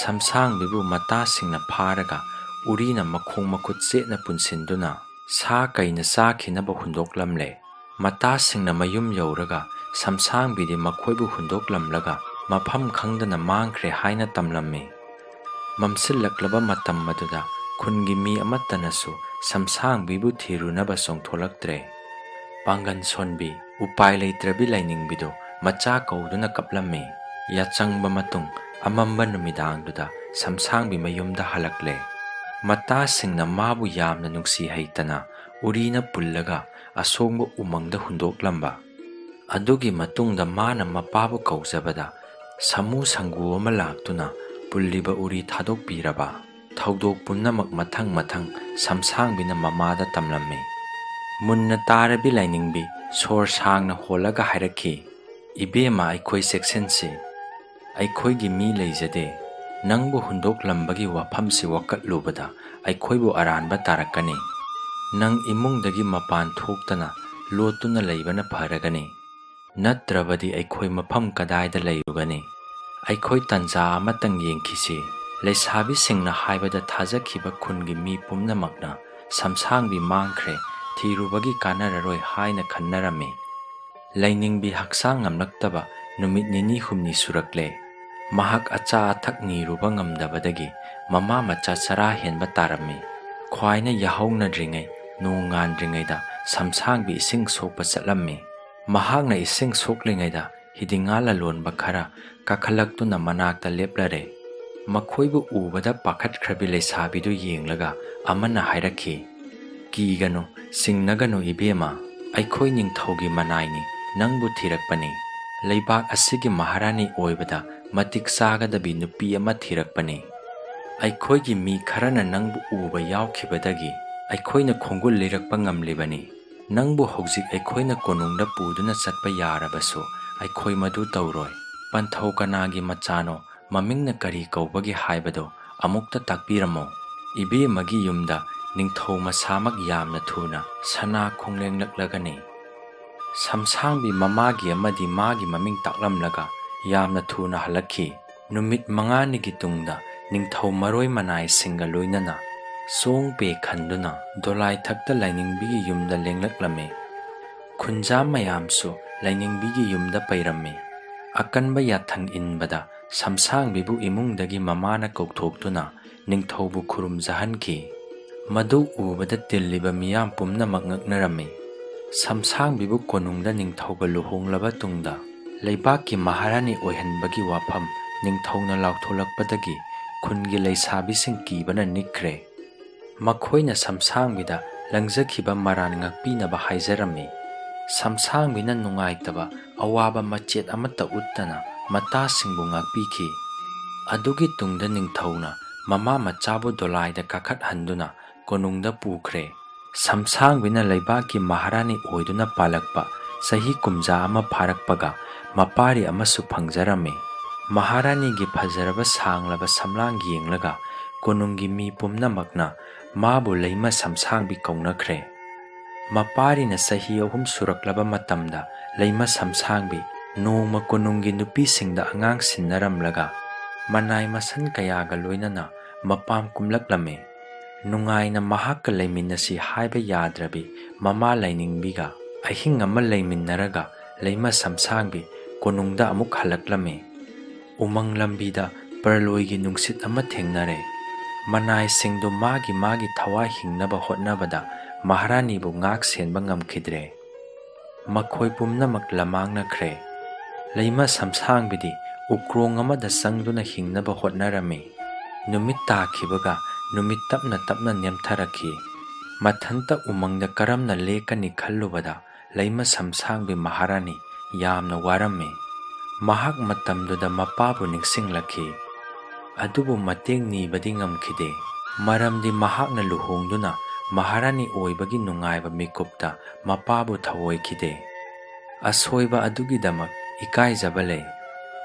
ꯁꯝꯁꯥꯡꯕꯤꯕꯨ ꯃꯇꯥꯁꯤꯡꯅ ꯐꯥꯔꯒ ꯎꯔꯤꯅ ꯃꯈꯣꯡ ꯃꯈꯨꯠ ꯆꯦꯠꯅ ꯄꯨꯟꯁꯤꯟꯗꯨꯅ ꯁꯥ ꯀꯩꯅ ꯆꯥꯈꯤꯅꯕ ꯍꯨꯟꯗꯣꯛꯂꯝꯂꯦ꯫ ꯃꯇꯥꯁꯤꯡꯅ ꯃꯌꯨꯝ ꯌꯧꯔꯒ ꯁꯝꯁꯥꯡꯕꯤꯗꯤ ꯃꯈꯣꯏꯕꯨ ꯍꯨꯟꯗꯣꯛꯂꯝꯂꯒ ꯃꯐꯝ ꯈꯪꯗꯅ ꯃꯥꯡꯈ꯭ꯔꯦ ꯍꯥꯏꯅ ꯇꯝꯂꯝꯃꯤ꯫ ꯃꯝꯁꯤꯜꯂꯛꯂꯕ ꯃꯇꯝ ꯑꯗꯨꯗ ꯈꯨꯟꯒꯤ ꯃꯤ ꯑꯃꯠꯇꯅꯁꯨ ꯁꯝꯁꯥꯡꯕꯤꯕꯨ ꯊꯤꯔꯨꯅꯕ ꯆꯣꯡꯊꯣꯛꯂꯛꯇ꯭ꯔꯦ꯫ ꯄꯥꯡꯒꯟ ꯁꯣꯟꯕꯤ, ꯎꯄꯥꯏ ꯂꯩꯇ꯭ꯔꯕꯤ ꯂꯥꯏꯅꯤꯡꯕꯤꯗꯨ ꯃꯆꯥ ꯀꯧꯗꯨꯅ ꯀꯞꯂꯝꯃꯤ꯫ ꯌꯥꯆꯪꯕ ꯃꯇꯨꯡ ꯑꯃꯝꯕ ꯅꯨꯃꯤꯗꯥꯡꯗꯨꯗ ꯁꯝꯁꯥꯡꯕꯤ ꯃꯌꯨꯝꯗ ꯍꯜꯂꯛꯂꯦ꯫ ꯃꯇꯥꯁꯤꯡꯅ ꯃꯥꯕꯨ ꯌꯥꯝꯅ ꯅꯨꯡꯁꯤ ꯍꯩꯇꯅ ꯎꯔꯤꯅ ꯄꯨꯜꯂꯒ ꯑꯁꯣꯡꯕ ꯎꯃꯪꯗ ꯍꯨꯟꯗꯣꯛꯂꯝꯕ꯫ ꯑꯗꯨꯒꯤ ꯃꯇꯨꯡꯗ ꯃꯥꯅ ꯃꯄꯥꯕꯨ ꯀꯧꯖꯕꯗ ꯁꯥꯃꯨ ꯁꯪꯒꯨ ꯑꯃ ꯂꯥꯛꯇꯨꯅ ꯄꯨꯜꯂꯤꯕ ꯎꯔꯤ ꯊꯥꯗꯣꯛꯄꯤꯔꯕ꯫ ꯊꯧꯗꯣꯛ ꯄꯨꯝꯅꯃꯛ ꯃꯊꯪ ꯃꯊꯪ ꯁꯝꯁꯥꯡꯕꯤꯅ ꯃꯃꯥꯗ ꯇꯝꯂꯝꯃꯤ꯫ ꯃꯨꯟꯅ ꯇꯥꯔꯕꯤ ꯂꯥꯏꯅꯤꯡꯕꯤ ꯁꯣꯔ ꯁꯥꯡꯅ ꯍꯣꯜꯂꯒ ꯍꯥꯏꯔꯛꯈꯤ, "ꯏꯕꯦꯝꯃ, ꯑꯩꯈꯣꯏ ꯆꯦꯛꯁꯤꯟꯁꯤ꯫ ꯑꯩꯈꯣꯏꯒꯤ ꯃꯤ ꯂꯩꯖꯗꯦ꯫ ꯅꯪꯕꯨ ꯍꯨꯟꯗꯣꯛꯂꯝꯕꯒꯤ ꯋꯥꯐꯝꯁꯤ ꯋꯥꯀꯠꯂꯨꯕꯗ ꯑꯩꯈꯣꯏꯕꯨ ꯑꯔꯥꯟꯕ ꯇꯥꯔꯛꯀꯅꯤ꯫ ꯅꯪ ꯏꯃꯨꯡꯗꯒꯤ ꯃꯄꯥꯟ ꯊꯣꯛꯇꯅ ꯂꯣꯠꯇꯨꯅ ꯂꯩꯕꯅ ꯐꯔꯒꯅꯤ꯫ ꯅꯠꯇ꯭ꯔꯕꯗꯤ ꯑꯩꯈꯣꯏ ꯃꯐꯝ ꯀꯗꯥꯏꯗ ꯂꯩꯔꯨꯒꯅꯤ? ꯑꯩꯈꯣꯏ ꯇꯟꯖꯥ ꯑꯃꯇꯪ ꯌꯦꯡꯈꯤꯁꯤ꯫" ꯂꯩꯁꯥꯕꯤꯁꯤꯡꯅ ꯍꯥꯏꯕꯗ ꯊꯥꯖꯈꯤꯕ ꯈꯨꯟꯒꯤ ꯃꯤ ꯄꯨꯝꯅꯃꯛꯅ ꯁꯝꯁꯥꯡꯕꯤ ꯃꯥꯡꯈ꯭ꯔꯦ, ꯊꯤꯔꯨꯕꯒꯤ ꯀꯥꯟꯅꯔꯔꯣꯏ ꯍꯥꯏꯅ ꯈꯟꯅꯔꯝꯃꯤ꯫ ꯂꯥꯏꯅꯤꯡꯕꯤ ꯍꯛꯆꯥꯡ ꯉꯝꯂꯛꯇꯕ ꯅꯨꯃꯤꯠ ꯅꯤꯅꯤ ꯍꯨꯝꯅꯤ ꯁꯨꯔꯛꯂꯦ꯫ ꯃꯍꯥꯛ ꯑꯆꯥ ꯑꯊꯛ ꯅꯤꯔꯨꯕ ꯉꯝꯗꯕꯗꯒꯤ ꯃꯃꯥ ꯃꯆꯥ ꯆꯔꯥ ꯍꯦꯟꯕ ꯇꯥꯔꯝꯃꯤ꯫ ꯈ꯭ꯋꯥꯏꯅ ꯌꯥꯍꯧꯅꯗ꯭ꯔꯤꯉꯩ, ꯅꯣꯡ ꯉꯥꯟꯗ꯭ꯔꯤꯉꯩꯗ ꯁꯝꯁꯥꯡꯕꯤ ꯏꯁꯤꯡ ꯁꯣꯛꯄ ꯆꯠꯂꯝꯃꯤ꯫ ꯃꯍꯥꯛꯅ ꯏꯁꯤꯡ ꯁꯣꯛꯂꯤꯉꯩꯗ ꯍꯤꯗꯤꯡꯉꯥ ꯂꯂꯣꯟꯕ ꯈꯔ ꯀꯥꯈꯠꯂꯛꯇꯨꯅ ꯃꯅꯥꯛꯇ ꯂꯦꯞꯂꯔꯦ꯫ ꯃꯈꯣꯏꯕꯨ ꯎꯕꯗ ꯄꯥꯈꯠꯈ꯭ꯔꯕꯤ ꯂꯩꯁꯥꯕꯤꯗꯨ ꯌꯦꯡꯂꯒ ꯑꯃꯅ ꯍꯥꯏꯔꯛꯈꯤ, "ꯀꯤꯒꯅꯨ, ꯆꯤꯡꯅꯒꯅꯨ ꯏꯕꯦꯝꯃ, ꯑꯩꯈꯣꯏ ꯅꯤꯡꯊꯧꯒꯤ ꯃꯅꯥꯏꯅꯤ, ꯅꯪꯕꯨ ꯊꯤꯔꯛꯄꯅꯤ꯫ ꯂꯩꯕꯥꯛ ꯑꯁꯤꯒꯤ ꯃꯍꯥꯔꯥꯅꯤ ꯑꯣꯏꯕꯗ ꯃꯇꯤꯛ ꯆꯥꯒꯗꯕꯤ ꯅꯨꯄꯤ ꯑꯃ ꯊꯤꯔꯛꯄꯅꯤ꯫ ꯑꯩꯈꯣꯏꯒꯤ ꯃꯤ ꯈꯔꯅ ꯅꯪꯕꯨ ꯎꯕ ꯌꯥꯎꯈꯤꯕꯗꯒꯤ ꯑꯩꯈꯣꯏꯅ ꯈꯣꯡꯒꯨꯜ ꯂꯤꯔꯛꯄ ꯉꯝꯂꯤꯕꯅꯤ꯫ ꯅꯪꯕꯨ ꯍꯧꯖꯤꯛ ꯑꯩꯈꯣꯏꯅ ꯀꯣꯅꯨꯡꯗ ꯄꯨꯗꯨꯅ ꯆꯠꯄ ꯌꯥꯔꯕꯁꯨ ꯑꯩꯈꯣꯏ ꯃꯗꯨ ꯇꯧꯔꯣꯏ꯫ ꯄꯟꯊꯧ ꯀꯅꯥꯒꯤ ꯃꯆꯥꯅꯣ, ꯃꯃꯤꯡꯅ ꯀꯔꯤ ꯀꯧꯕꯒꯦ ꯍꯥꯏꯕꯗꯣ ꯑꯃꯨꯛꯇ ꯇꯥꯛꯄꯤꯔꯝꯃꯣ꯫ ꯏꯕꯦꯝꯃꯒꯤ ꯌꯨꯝꯗ ꯅꯤꯡꯊꯧ ꯃꯁꯥꯃꯛ ꯌꯥꯝꯅ ꯊꯨꯅ ꯁꯅꯥ ꯈꯣꯡꯂꯦꯡꯂꯛꯂꯒꯅꯤ꯫" ꯁꯝꯁꯥꯡꯕꯤ ꯃꯃꯥꯒꯤ ꯑꯃꯗꯤ ꯃꯥꯒꯤ ꯃꯃꯤꯡ ꯇꯥꯛꯂꯝꯂꯒ ꯌꯥꯝꯅ ꯊꯨꯅ ꯍꯜꯂꯛꯈꯤ꯫ ꯅꯨꯃꯤꯠ ꯃꯉꯥꯅꯤꯒꯤ ꯇꯨꯡꯗ ꯅꯤꯡꯊꯧ ꯃꯔꯣꯏ ꯃꯅꯥꯏꯁꯤꯡꯒ ꯂꯣꯏꯅꯅ ꯁꯣꯡ ꯄꯦ ꯈꯟꯗꯨꯅ ꯗꯣꯂꯥꯏ ꯊꯛꯇ ꯂꯥꯏꯅꯤꯡꯕꯤꯒꯤ ꯌꯨꯝꯗ ꯂꯦꯡꯂꯛꯂꯝꯃꯤ꯫ ꯈꯨꯟꯖꯥ ꯃꯌꯥꯝꯁꯨ ꯂꯥꯏꯅꯤꯡꯕꯤꯒꯤ ꯌꯨꯝꯗ ꯄꯩꯔꯝꯃꯤ꯫ ꯑꯀꯟꯕ ꯌꯥꯊꯪ ꯏꯟꯕꯗ ꯁꯝꯁꯥꯡꯕꯤꯕꯨ ꯏꯃꯨꯡꯗꯒꯤ ꯃꯃꯥꯅ ꯀꯧꯊꯣꯛꯇꯨꯅ ꯅꯤꯡꯊꯧꯕꯨ ꯈꯨꯔꯨꯝꯖꯍꯟꯈꯤ꯫ ꯃꯗꯨ ꯎꯕꯗ ꯇꯤꯜꯂꯤꯕ ꯃꯤꯌꯥꯝ ꯄꯨꯝꯅꯃꯛ ꯉꯛꯅꯔꯝꯃꯤ꯫ ꯁꯝꯁꯥꯡꯕꯤꯕꯨ ꯀꯣꯅꯨꯡꯗ ꯅꯤꯡꯊꯧꯒ ꯂꯨꯍꯣꯡꯂꯕ ꯇꯨꯡꯗ ꯂꯩꯕꯥꯛꯀꯤ ꯃꯍꯥꯔꯥꯅꯤ ꯑꯣꯏꯍꯟꯕꯒꯤ ꯋꯥꯐꯝ ꯅꯤꯡꯊꯧꯅ ꯂꯥꯎꯊꯣꯛꯂꯛꯄꯗꯒꯤ ꯈꯨꯟꯒꯤ ꯂꯩꯁꯥꯕꯤꯁꯤꯡ ꯀꯤꯕꯅ ꯅꯤꯛꯈ꯭ꯔꯦ꯫ ꯃꯈꯣꯏꯅ ꯁꯝꯁꯥꯡꯕꯤꯗ ꯂꯪꯖꯈꯤꯕ ꯃꯔꯥꯟ ꯉꯥꯛꯄꯤꯅꯕ ꯍꯥꯏꯖꯔꯝꯃꯤ꯫ ꯁꯝꯁꯥꯡꯕꯤꯅ ꯅꯨꯡꯉꯥꯏꯇꯕ ꯑꯋꯥꯕ ꯃꯆꯦꯠ ꯑꯃꯠꯇ ꯎꯠꯇꯅ ꯃꯇꯥꯁꯤꯡꯕꯨ ꯉꯥꯛꯄꯤꯈꯤ꯫ ꯑꯗꯨꯒꯤ ꯇꯨꯡꯗ ꯅꯤꯡꯊꯧꯅ ꯃꯃꯥ ꯃꯆꯥꯕꯨ ꯗꯣꯂꯥꯏꯗ ꯀꯥꯈꯠꯍꯟꯗꯨꯅ ꯀꯣꯅꯨꯡꯗ ꯄꯨꯈ꯭ꯔꯦ꯫ ꯁꯝꯁꯥꯡꯕꯤꯅ ꯂꯩꯕꯥꯛꯀꯤ ꯃꯍꯥꯔꯥꯅꯤ ꯑꯣꯏꯗꯨꯅ ꯄꯥꯜꯂꯛꯄ ꯆꯍꯤ ꯀꯨꯝꯖꯥ ꯑꯃ ꯐꯥꯔꯛꯄꯒ ꯃꯄꯥꯔꯤ ꯑꯃꯁꯨ ꯐꯪꯖꯔꯝꯃꯤ꯫ ꯃꯍꯥꯔꯥꯅꯤꯒꯤ ꯐꯖꯔꯕ ꯁꯥꯡꯂꯕ ꯁꯝꯂꯥꯡ ꯌꯦꯡꯂꯒ ꯀꯣꯅꯨꯡꯒꯤ ꯃꯤ ꯄꯨꯝꯅꯃꯛꯅ ꯃꯥꯕꯨ ꯂꯩꯃ ꯁꯝꯁꯥꯡꯕꯤ ꯀꯧꯅꯈ꯭ꯔꯦ꯫ ꯃꯄꯥꯔꯤꯅ ꯆꯍꯤ ꯑꯍꯨꯝ ꯁꯨꯔꯛꯂꯕ ꯃꯇꯝꯗ ꯂꯩꯃ ꯁꯝꯁꯥꯡꯕꯤ ꯅꯣꯡꯃ ꯀꯣꯅꯨꯡꯒꯤ ꯅꯨꯄꯤꯁꯤꯡꯗ ꯑꯉꯥꯡ ꯁꯤꯟꯅꯔꯝꯂꯒ ꯃꯅꯥꯏ ꯃꯁꯟ ꯀꯌꯥꯒ ꯂꯣꯏꯅꯅ ꯃꯄꯥꯝ ꯀꯨꯝꯂꯛꯂꯝꯃꯤ꯫ ꯅꯨꯡꯉꯥꯏꯅ ꯃꯍꯥꯛꯀ ꯂꯩꯃꯤꯟꯅꯁꯤ ꯍꯥꯏꯕ ꯌꯥꯗ꯭ꯔꯕꯤ ꯃꯃꯥ ꯂꯥꯏꯅꯤꯡꯕꯤꯒ ꯑꯍꯤꯡ ꯑꯃ ꯂꯩꯃꯤꯟꯅꯔꯒ ꯂꯩꯃ ꯁꯝꯁꯥꯡꯕꯤ ꯀꯣꯅꯨꯡꯗ ꯑꯃꯨꯛ ꯍꯜꯂꯛꯂꯝꯃꯤ꯫ ꯎꯃꯪ ꯂꯝꯕꯤꯗ ꯄꯔꯂꯣꯏꯒꯤ ꯅꯨꯡꯁꯤꯠ ꯑꯃ ꯊꯦꯡꯅꯔꯦ꯫ ꯃꯅꯥꯏꯁꯤꯡꯗꯨ ꯃꯥꯒꯤ ꯃꯥꯒꯤ ꯊꯋꯥꯏ ꯍꯤꯡꯅꯕ ꯍꯣꯠꯅꯕꯗ ꯃꯍꯥꯔꯥꯅꯤꯕꯨ ꯉꯥꯛ ꯁꯦꯟꯕ ꯉꯝꯈꯤꯗ꯭ꯔꯦ꯫ ꯃꯈꯣꯏ ꯄꯨꯝꯅꯃꯛ ꯂꯃꯥꯡꯅꯈ꯭ꯔꯦ꯫ ꯂꯩꯃ ꯁꯝꯁꯥꯡꯕꯤꯗꯤ ꯎꯀ꯭ꯔꯣꯡ ꯑꯃꯗ ꯆꯪꯗꯨꯅ ꯍꯤꯡꯅꯕ ꯍꯣꯠꯅꯔꯝꯃꯤ꯫ ꯅꯨꯃꯤꯠ ꯇꯥꯈꯤꯕꯒ ꯅꯨꯃꯤꯠ ꯇꯞꯅ ꯇꯞꯅ ꯅꯦꯝꯊꯔꯛꯈꯤ꯫ ꯃꯊꯟꯇ ꯎꯃꯪꯗ ꯀꯔꯝꯅ ꯂꯦꯛꯀꯅꯤ ꯈꯜꯂꯨꯕꯗ ꯂꯩꯃ ꯁꯝꯁꯥꯡꯕꯤ ꯃꯍꯥꯔꯥꯅꯤ ꯌꯥꯝꯅ ꯋꯥꯔꯝꯃꯤ꯫ ꯃꯍꯥꯛ ꯃꯇꯝꯗꯨꯗ ꯃꯄꯥꯕꯨ ꯅꯤꯡꯁꯤꯡꯂꯛꯈꯤ꯫ ꯑꯗꯨꯕꯨ ꯃꯇꯦꯡ ꯅꯤꯕꯗꯤ ꯉꯝꯈꯤꯗꯦ꯫ ꯃꯔꯝꯗꯤ ꯃꯍꯥꯛꯅ ꯂꯨꯍꯣꯡꯗꯨꯅ ꯃꯍꯥꯔꯥꯅꯤ ꯑꯣꯏꯕꯒꯤ ꯅꯨꯡꯉꯥꯏꯕ ꯃꯤꯀꯨꯞꯇ ꯃꯄꯥꯕꯨ ꯊꯧꯑꯣꯏꯈꯤꯗꯦ꯫ ꯑꯁꯣꯏꯕ ꯑꯗꯨꯒꯤꯗꯃꯛ ꯏꯀꯥꯏꯖꯕ ꯂꯩ꯫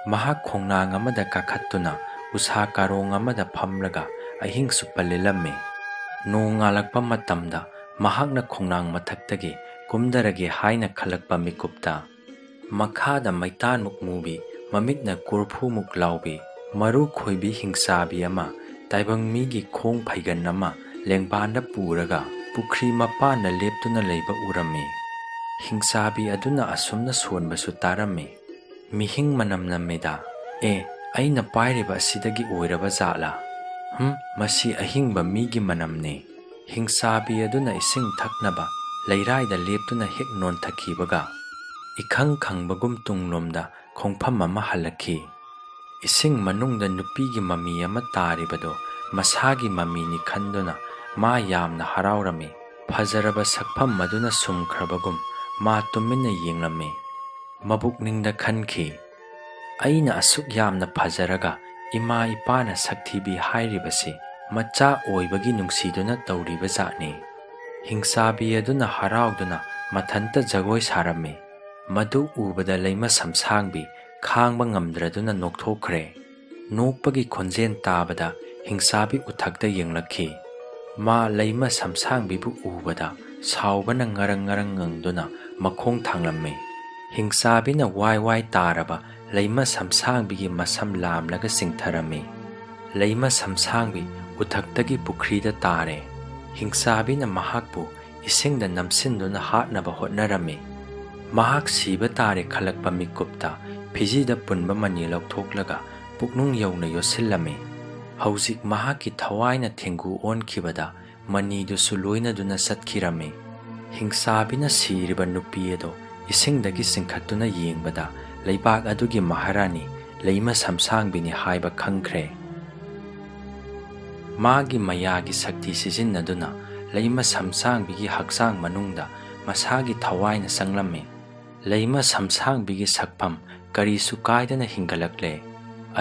ꯃꯍꯥꯛ ꯈꯣꯡꯅꯥꯡ ꯑꯃꯗ ꯀꯥꯈꯠꯇꯨꯅ ꯎꯁꯥ ꯀꯥꯔꯣꯡ ꯑꯃꯗ ꯐꯝꯂꯒ ꯑꯍꯤꯡ ꯆꯨꯞꯄ ꯂꯦꯜꯂꯝꯃꯤ꯫ ꯅꯣꯡ ꯉꯥꯜꯂꯛꯄ ꯃꯇꯝꯗ ꯃꯍꯥꯛꯅ ꯈꯣꯡꯅꯥꯡ ꯃꯊꯛꯇꯒꯤ ꯀꯨꯝꯗꯔꯒꯦ ꯍꯥꯏꯅ ꯈꯜꯂꯛꯄ ꯃꯤꯀꯨꯞꯇ ꯃꯈꯥꯗ ꯃꯩꯇꯥꯟꯃꯨꯛ ꯃꯨꯕꯤ, ꯃꯃꯤꯠꯅ ꯀꯣꯔꯐꯨꯃꯨꯛ ꯂꯥꯎꯕꯤ, ꯃꯔꯨ ꯈꯣꯏꯕꯤ ꯍꯤꯡꯆꯥꯕꯤ ꯑꯃ, ꯇꯥꯏꯕꯪ ꯃꯤꯒꯤ ꯈꯣꯡ ꯐꯩꯒꯟ ꯑꯃ, ꯂꯦꯡꯕꯥꯟꯗ ꯄꯨꯔꯒ ꯄꯨꯈ꯭ꯔꯤ ꯃꯄꯥꯟꯗ ꯂꯦꯞꯇꯨꯅ ꯂꯩꯕ ꯎꯔꯝꯃꯤ꯫ ꯍꯤꯡꯆꯥꯕꯤ ꯑꯗꯨꯅ ꯑꯁꯨꯝꯅ ꯁꯣꯟꯕꯁꯨ ꯇꯥꯔꯝꯃꯤ, "ꯃꯤꯍꯤꯡ ꯃꯅꯝ ꯅꯝꯃꯤꯗ꯫ ꯑꯦ, ꯑꯩꯅ ꯄꯥꯏꯔꯤꯕ ꯑꯁꯤꯗꯒꯤ ꯑꯣꯏꯔꯕ ꯖꯥꯠꯂꯥ? ꯍꯝ, ꯃꯁꯤ ꯑꯍꯤꯡꯕ ꯃꯤꯒꯤ ꯃꯅꯝꯅꯤ꯫" ꯍꯤꯡꯆꯥꯕꯤ ꯑꯗꯨꯅ ꯏꯁꯤꯡ ꯊꯛꯅꯕ ꯂꯩꯔꯥꯏꯗ ꯂꯦꯞꯇꯨꯅ ꯍꯦꯛ ꯅꯣꯟꯊꯈꯤꯕꯒ, ꯏꯈꯪ ꯈꯪꯕꯒꯨꯝ ꯇꯨꯡꯂꯣꯝꯗ ꯈꯣꯡꯐꯝ ꯑꯃ ꯍꯜꯂꯛꯈꯤ꯫ ꯏꯁꯤꯡ ꯃꯅꯨꯡꯗ ꯅꯨꯄꯤꯒꯤ ꯃꯃꯤ ꯑꯃ ꯇꯥꯔꯤꯕꯗꯨ ꯃꯁꯥꯒꯤ ꯃꯃꯤꯅꯤ ꯈꯟꯗꯨꯅ ꯃꯥ ꯌꯥꯝꯅ ꯍꯔꯥꯎꯔꯝꯃꯤ꯫ ꯐꯖꯔꯕ ꯁꯛꯐꯝ ꯑꯗꯨꯅ ꯁꯨꯝꯈ꯭ꯔꯕꯒꯨꯝ ꯃꯥ ꯇꯨꯃꯤꯟꯅ ꯌꯦꯡꯂꯝꯃꯤ꯫ ꯃꯕꯨꯛꯅꯤꯡꯗ ꯈꯟꯈꯤ, "ꯑꯩꯅ ꯑꯁꯨꯛ ꯌꯥꯝꯅ ꯐꯖꯔꯒ ꯏꯃꯥ ꯏꯄꯥꯅ ꯁꯛꯊꯤꯕꯤ ꯍꯥꯏꯔꯤꯕꯁꯤ ꯃꯆꯥ ꯑꯣꯏꯕꯒꯤ ꯅꯨꯡꯁꯤꯗꯨꯅ ꯇꯧꯔꯤꯕ ꯖꯥꯠꯅꯤ꯫" ꯍꯤꯡꯆꯥꯕꯤ ꯑꯗꯨꯅ ꯍꯔꯥꯎꯗꯨꯅ ꯃꯊꯟꯇ ꯖꯒꯣꯏ ꯁꯥꯔꯝꯃꯤ꯫ ꯃꯗꯨ ꯎꯕꯗ ꯂꯩꯃ ꯁꯝꯁꯥꯡꯕꯤ ꯈꯥꯡꯕ ꯉꯝꯗ꯭ꯔꯗꯨꯅ ꯅꯣꯛꯊꯣꯛꯈ꯭ꯔꯦ꯫ ꯅꯣꯛꯄꯒꯤ ꯈꯣꯟꯖꯦꯜ ꯇꯥꯕꯗ ꯍꯤꯡꯆꯥꯕꯤ ꯎꯊꯛꯇ ꯌꯦꯡꯂꯛꯈꯤ꯫ ꯃꯥ ꯂꯩꯃ ꯁꯝꯁꯥꯡꯕꯤꯕꯨ ꯎꯕꯗ ꯁꯥꯎꯕꯅ ꯉꯔꯪ ꯉꯔꯪ ꯉꯪꯗꯨꯅ ꯃꯈꯣꯡ ꯊꯥꯡꯂꯝꯃꯤ꯫ ꯍꯤꯡꯆꯥꯕꯤꯅ ꯋꯥꯏ ꯋꯥꯏ ꯇꯥꯔꯕ ꯂꯩꯃ ꯁꯝꯁꯥꯡꯕꯤꯒꯤ ꯃꯁꯝ ꯂꯥꯝꯂꯒ ꯆꯤꯡꯊꯔꯝꯃꯤ꯫ ꯂꯩꯃ ꯁꯝꯁꯥꯡꯕꯤ ꯎꯊꯛꯇꯒꯤ ꯄꯨꯈ꯭ꯔꯤꯗ ꯇꯥꯔꯦ꯫ ꯍꯤꯡꯆꯥꯕꯤꯅ ꯃꯍꯥꯛꯄꯨ ꯏꯁꯤꯡꯗ ꯅꯝꯁꯤꯟꯗꯨꯅ ꯍꯥꯠꯅꯕ ꯍꯣꯠꯅꯔꯝꯃꯤ꯫ ꯃꯍꯥꯛ ꯁꯤꯕ ꯇꯥꯔꯦ ꯈꯜꯂꯛꯄ ꯃꯤꯀꯨꯞꯇ ꯐꯤꯖꯤꯗ ꯄꯨꯟꯕ ꯃꯅꯤ ꯂꯧꯊꯣꯛꯂꯒ ꯄꯨꯛꯅꯨꯡ ꯌꯧꯅ ꯌꯣꯠꯁꯤꯜꯂꯝꯃꯤ꯫ ꯍꯧꯖꯤꯛ ꯃꯍꯥꯛꯀꯤ ꯊꯋꯥꯏꯅ ꯊꯦꯡꯒꯨ ꯑꯣꯟꯈꯤꯕꯗ ꯃꯅꯤꯗꯨꯁꯨ ꯂꯣꯏꯅꯗꯨꯅ ꯆꯠꯈꯤꯔꯝꯃꯤ꯫ ꯍꯤꯡꯆꯥꯕꯤꯅ ꯁꯤꯔꯤꯕ ꯅꯨꯄꯤ ꯑꯗꯨ ꯏꯁꯤꯡꯗꯒꯤ ꯆꯤꯡꯈꯠꯇꯨꯅ ꯌꯦꯡꯕꯗ ꯂꯩꯕꯥꯛ ꯑꯗꯨꯒꯤ ꯃꯍꯥꯔꯥꯅꯤ ꯂꯩꯃ ꯁꯝꯁꯥꯡꯕꯤꯅꯤ ꯍꯥꯏꯕ ꯈꯪꯈ꯭ꯔꯦ꯫ ꯃꯥꯒꯤ ꯃꯌꯥꯒꯤ ꯁꯛꯇꯤ ꯁꯤꯖꯤꯟꯅꯗꯨꯅ ꯂꯩꯃ ꯁꯝꯁꯥꯡꯕꯤꯒꯤ ꯍꯛꯆꯥꯡ ꯃꯅꯨꯡꯗ ꯃꯁꯥꯒꯤ ꯊꯋꯥꯏꯅ ꯆꯪꯂꯝꯃꯤ꯫ ꯂꯩꯃ ꯁꯝꯁꯥꯡꯕꯤꯒꯤ ꯁꯛꯐꯝ ꯀꯔꯤꯁꯨ ꯀꯥꯏꯗꯅ ꯍꯤꯡꯒꯠꯂꯛꯂꯦ꯫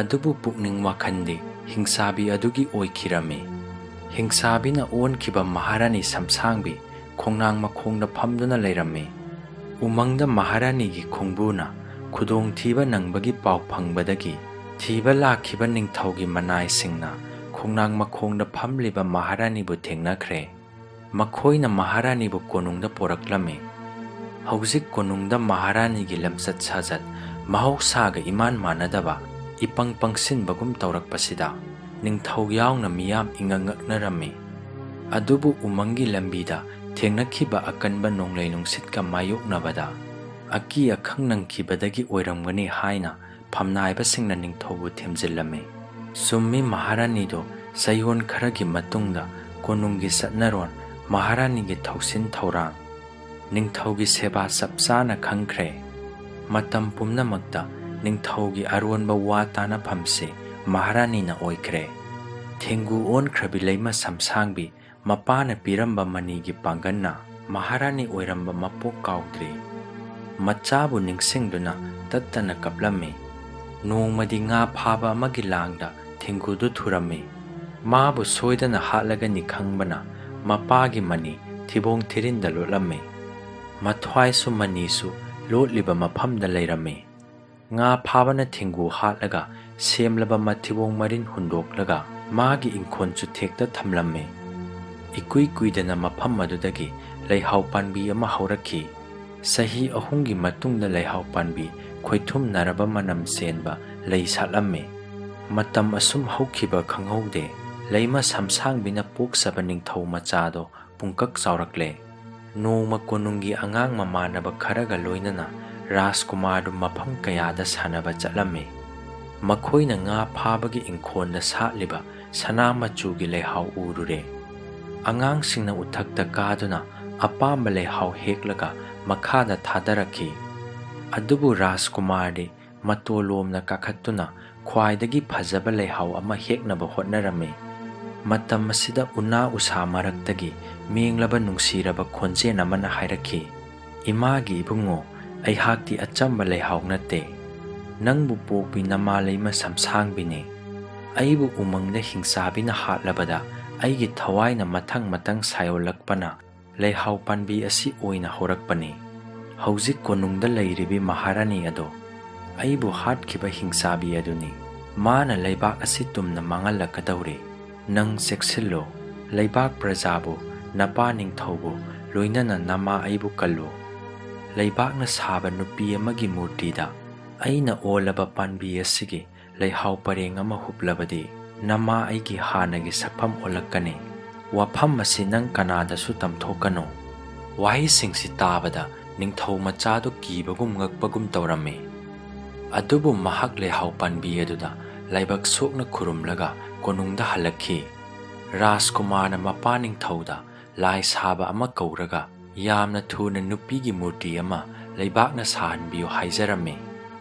ꯑꯗꯨꯕꯨ ꯄꯨꯛꯅꯤꯡ ꯋꯥꯈꯜꯗꯤ ꯍꯤꯡꯆꯥꯕꯤ ꯑꯗꯨꯒꯤ ꯑꯣꯏꯈꯤꯔꯝꯃꯤ꯫ ꯍꯤꯡꯆꯥꯕꯤꯅ ꯑꯣꯟꯈꯤꯕ ꯃꯍꯥꯔꯥꯅꯤ ꯁꯝꯁꯥꯡꯕꯤ ꯈꯣꯡꯅꯥꯡ ꯃꯈꯣꯡꯗ ꯐꯝꯗꯨꯅ ꯂꯩꯔꯝꯃꯤ꯫ ꯎꯃꯪꯗ ꯃꯍꯥꯔꯥꯅꯤꯒꯤ ꯈꯣꯡꯕꯨꯅ ꯈꯨꯗꯣꯡꯊꯤꯕ ꯅꯪꯕꯒꯤ ꯄꯥꯎ ꯐꯪꯕꯗꯒꯤ ꯊꯤꯕ ꯂꯥꯛꯈꯤꯕ ꯅꯤꯡꯊꯧꯒꯤ ꯃꯅꯥꯏꯁꯤꯡꯅ ꯈꯣꯡꯅꯥꯡ ꯃꯈꯣꯡꯗ ꯐꯝꯂꯤꯕ ꯃꯍꯥꯔꯥꯅꯤꯕꯨ ꯊꯦꯡꯅꯈ꯭ꯔꯦ꯫ ꯃꯈꯣꯏꯅ ꯃꯍꯥꯔꯥꯅꯤꯕꯨ ꯀꯣꯅꯨꯡꯗ ꯄꯣꯔꯛꯂꯝꯃꯤ꯫ ꯍꯧꯖꯤꯛ ꯀꯣꯅꯨꯡꯗ ꯃꯍꯥꯔꯥꯅꯤꯒꯤ ꯂꯝꯆꯠ ꯁꯥꯖꯠ ꯃꯍꯧꯁꯥꯒ ꯏꯃꯥꯟ ꯃꯥꯟꯅꯗꯕ, ꯏꯄꯪ ꯄꯪꯁꯤꯟꯕꯒꯨꯝ ꯇꯧꯔꯛꯄꯁꯤꯗ ꯅꯤꯡꯊꯧ ꯌꯥꯎꯅ ꯃꯤꯌꯥꯝ ꯏꯉꯛ ꯉꯛꯅꯔꯝꯃꯤ꯫ ꯑꯗꯨꯕꯨ ꯎꯃꯪꯒꯤ ꯂꯝꯕꯤꯗ ꯊꯦꯡꯅꯈꯤꯕ ꯑꯀꯟꯕ ꯅꯣꯡꯂꯩ ꯅꯨꯡꯁꯤꯠꯀ ꯃꯥꯌꯣꯛꯅꯕꯗ ꯑꯀꯤ ꯑꯈꯪ ꯅꯪꯈꯤꯕꯗꯒꯤ ꯑꯣꯏꯔꯝꯒꯅꯤ ꯍꯥꯏꯅ ꯐꯝꯅꯥꯏꯕꯁꯤꯡꯅ ꯅꯤꯡꯊꯧꯕꯨ ꯊꯦꯝꯖꯤꯜꯂꯝꯃꯤ꯫ ꯆꯨꯝꯃꯤ, ꯃꯍꯥꯔꯥꯅꯤꯗꯣ ꯆꯌꯣꯜ ꯈꯔꯒꯤ ꯃꯇꯨꯡꯗ ꯀꯣꯅꯨꯡꯒꯤ ꯆꯠꯅꯔꯣꯟ, ꯃꯍꯥꯔꯥꯅꯤꯒꯤ ꯊꯧꯁꯤꯟ ꯊꯧꯔꯥꯡ, ꯅꯤꯡꯊꯧꯒꯤ ꯁꯦꯕꯥ ꯆꯞ ꯆꯥꯅ ꯈꯪꯈ꯭ꯔꯦ꯫ ꯃꯇꯝ ꯄꯨꯝꯅꯃꯛꯇ ꯅꯤꯡꯊꯧꯒꯤ ꯑꯔꯣꯟꯕ ꯋꯥ ꯇꯥꯅꯐꯝꯁꯤ ꯃꯍꯥꯔꯥꯅꯤꯅ ꯑꯣꯏꯈ꯭ꯔꯦ꯫ ꯊꯦꯡꯒꯨ ꯑꯣꯟꯈ꯭ꯔꯕꯤ ꯂꯩꯃ ꯁꯝꯁꯥꯡꯕꯤ ꯃꯄꯥꯅ ꯄꯤꯔꯝꯕ ꯃꯅꯤꯒꯤ ꯄꯥꯡꯒꯜꯅ ꯃꯍꯥꯔꯥꯅꯤ ꯑꯣꯏꯔꯝꯕ ꯃꯄꯣꯛ ꯀꯥꯎꯗ꯭ꯔꯤ꯫ ꯃꯆꯥꯕꯨ ꯅꯤꯡꯁꯤꯡꯗꯨꯅ ꯇꯠꯇꯅ ꯀꯞꯂꯝꯃꯤ꯫ ꯅꯣꯡꯃꯗꯤ ꯉꯥ ꯐꯥꯕ ꯑꯃꯒꯤ ꯂꯥꯡꯗ ꯊꯦꯡꯒꯨꯗꯨ ꯊꯨꯔꯝꯃꯤ꯫ ꯃꯥꯕꯨ ꯁꯣꯏꯗꯅ ꯍꯥꯠꯂꯒꯅꯤ ꯈꯪꯕꯅ ꯃꯄꯥꯒꯤ ꯃꯅꯤ ꯊꯤꯕꯣꯡ ꯊꯤꯔꯤꯟꯗ ꯂꯣꯠꯂꯝꯃꯤ꯫ ꯃꯊ꯭ꯋꯥꯏꯁꯨ ꯃꯅꯤꯁꯨ ꯂꯣꯠꯂꯤꯕ ꯃꯐꯝꯗ ꯂꯩꯔꯝꯃꯤ꯫ ꯉꯥ ꯐꯥꯕꯅ ꯊꯦꯡꯒꯨ ꯍꯥꯠꯂꯒ ꯁꯦꯝꯂꯕ ꯃꯊꯤꯕꯣꯡ ꯃꯔꯤꯟ ꯍꯨꯟꯗꯣꯛꯂꯒ ꯃꯥꯒꯤ ꯏꯪꯈꯣꯜ ꯆꯨꯊꯦꯛꯇ ꯊꯝꯂꯝꯃꯤ꯫ ꯏꯀꯨꯏ ꯀꯨꯏꯗꯅ ꯃꯐꯝ ꯑꯗꯨꯗꯒꯤ ꯂꯩꯍꯥꯎ ꯄꯥꯟꯕꯤ ꯑꯃ ꯍꯧꯔꯛꯈꯤ꯫ ꯆꯍꯤ ꯑꯍꯨꯝꯒꯤ ꯃꯇꯨꯡꯗ ꯂꯩꯍꯥꯎ ꯄꯥꯟꯕꯤ ꯈꯣꯏꯊꯨꯝꯅꯔꯕ ꯃꯅꯝ ꯆꯦꯟꯕ ꯂꯩ ꯁꯥꯠꯂꯝꯃꯤ꯫ ꯃꯇꯝ ꯑꯁꯨꯝ ꯍꯧꯈꯤꯕ ꯈꯪꯍꯧꯗꯦ꯫ ꯂꯩꯃ ꯁꯝꯁꯥꯡꯕꯤꯅ ꯄꯣꯛꯆꯕ ꯅꯤꯡꯊꯧ ꯃꯆꯥꯗꯣ ꯄꯨꯡꯀꯛ ꯆꯥꯎꯔꯛꯂꯦ꯫ ꯅꯣꯡꯃ ꯀꯣꯅꯨꯡꯒꯤ ꯑꯉꯥꯡ ꯃꯃꯥꯟꯅꯕ ꯈꯔꯒ ꯂꯣꯏꯅꯅ ꯔꯥꯖꯀꯨꯃꯥꯔꯗꯨ ꯃꯐꯝ ꯀꯌꯥꯗ ꯁꯥꯟꯅꯕ ꯆꯠꯂꯝꯃꯤ꯫ ꯃꯈꯣꯏꯅ ꯉꯥ ꯐꯥꯕꯒꯤ ꯏꯪꯈꯣꯜꯗ ꯁꯥꯠꯂꯤꯕ ꯁꯅꯥ ꯃꯆꯨꯒꯤ ꯂꯩꯍꯥꯎ ꯎꯔꯨꯔꯦ꯫ ꯑꯉꯥꯡꯁꯤꯡꯅ ꯎꯊꯛꯇ ꯀꯥꯗꯨꯅ ꯑꯄꯥꯝꯕ ꯂꯩꯍꯥꯎ ꯍꯦꯛꯂꯒ ꯃꯈꯥꯗ ꯊꯥꯗꯔꯛꯈꯤ꯫ ꯑꯗꯨꯕꯨ ꯔꯥꯖꯀꯨꯃꯥꯔꯗꯤ ꯃꯇꯣꯂꯣꯝꯅ ꯀꯥꯈꯠꯇꯨꯅ ꯈ꯭ꯋꯥꯏꯗꯒꯤ ꯐꯖꯕ ꯂꯩꯍꯥꯎ ꯑꯃ ꯍꯦꯛꯅꯕ ꯍꯣꯠꯅꯔꯝꯃꯤ꯫ ꯃꯇꯝ ꯑꯁꯤꯗ ꯎꯅꯥ ꯎꯁꯥ ꯃꯔꯛꯇꯒꯤ ꯃꯦꯡꯂꯕ ꯅꯨꯡꯁꯤꯔꯕ ꯈꯣꯟꯖꯦꯜ ꯑꯃꯅ ꯍꯥꯏꯔꯛꯈꯤ, "ꯏꯃꯥꯒꯤ ꯏꯕꯨꯡꯉꯣ, ꯑꯩꯍꯥꯛꯇꯤ ꯑꯆꯝꯕ ꯂꯩꯍꯥꯎ ꯅꯠꯇꯦ꯫ ꯅꯪꯕꯨ ꯄꯣꯛꯄꯤ ꯅꯃꯥ ꯂꯩꯃ ꯁꯝꯁꯥꯡꯕꯤꯅꯤ꯫ ꯑꯩꯕꯨ ꯎꯃꯪꯗ ꯍꯤꯡꯆꯥꯕꯤꯅ ꯍꯥꯠꯂꯕꯗ ꯑꯩꯒꯤ ꯊꯋꯥꯏꯅ ꯃꯊꯪ ꯃꯊꯪ ꯁꯥꯏꯑꯣꯜꯂꯛꯄꯅ ꯂꯩꯍꯥꯎ ꯄꯥꯟꯕꯤ ꯑꯁꯤ ꯑꯣꯏꯅ ꯍꯧꯔꯛꯄꯅꯤ꯫ ꯍꯧꯖꯤꯛ ꯀꯣꯅꯨꯡꯗ ꯂꯩꯔꯤꯕꯤ ꯃꯍꯥꯔꯥꯅꯤ ꯑꯗꯣ ꯑꯩꯕꯨ ꯍꯥꯠꯈꯤꯕ ꯍꯤꯡꯆꯥꯕꯤ ꯑꯗꯨꯅꯤ꯫ ꯃꯥꯅ ꯂꯩꯕꯥꯛ ꯑꯁꯤ ꯇꯨꯝꯅ ꯃꯥꯡꯍꯜꯂꯛꯀꯗꯧꯔꯤ꯫ ꯅꯪ ꯆꯦꯛꯁꯤꯜꯂꯨ꯫ ꯂꯩꯕꯥꯛ ꯄ꯭ꯔꯖꯥꯕꯨ, ꯅꯄꯥ ꯅꯤꯡꯊꯧꯕꯨ, ꯂꯣꯏꯅꯅ ꯅꯃꯥ ꯑꯩꯕꯨ ꯀꯜꯂꯨ꯫ ꯂꯩꯕꯥꯛꯅ ꯁꯥꯕ ꯅꯨꯄꯤ ꯑꯃꯒꯤ ꯃꯨꯔꯇꯤꯗ ꯑꯩꯅ ꯑꯣꯜꯂꯕ ꯄꯥꯟꯕꯤ ꯑꯁꯤꯒꯤ ꯂꯩꯍꯥꯎ ꯄꯔꯦꯡ ꯑꯃ ꯍꯨꯞꯂꯕꯗꯤ ꯅꯃꯥ ꯑꯩꯒꯤ ꯍꯥꯟꯅꯒꯤ ꯁꯛꯐꯝ ꯑꯣꯜꯂꯛꯀꯅꯤ꯫ "ꯋꯥꯐꯝ ꯑꯁꯤ ꯅꯪ ꯀꯅꯥꯗꯁꯨ ꯇꯝꯊꯣꯛꯀꯅꯨ"꯫ ꯋꯥꯍꯩꯁꯤꯡꯁꯤ ꯇꯥꯕꯗ ꯅꯤꯡꯊꯧ ꯃꯆꯥꯗꯨ ꯀꯤꯕꯒꯨꯝ ꯉꯛꯄꯒꯨꯝ ꯇꯧꯔꯝꯃꯤ꯫ ꯑꯗꯨꯕꯨ ꯃꯍꯥꯛ ꯂꯩꯍꯥꯎ ꯄꯥꯟꯕꯤ ꯑꯗꯨꯗ ꯂꯥꯏꯕꯛ ꯁꯣꯛꯅ ꯈꯨꯔꯨꯝꯂꯒ ꯀꯣꯅꯨꯡꯗ ꯍꯜꯂꯛꯈꯤ꯫ ꯔꯥꯖꯀꯨꯃꯥꯔꯅ ꯃꯄꯥ ꯅꯤꯡꯊꯧꯗ ꯂꯥꯏ ꯁꯥꯕ ꯑꯃ ꯀꯧꯔꯒ ꯌꯥꯝꯅ ꯊꯨꯅ ꯅꯨꯄꯤꯒꯤ ꯃꯨꯔꯇꯤ ꯑꯃ ꯂꯩꯕꯥꯛꯅ ꯁꯥꯍꯟꯕꯤꯌꯨ ꯍꯥꯏꯖꯔꯝꯃꯤ꯫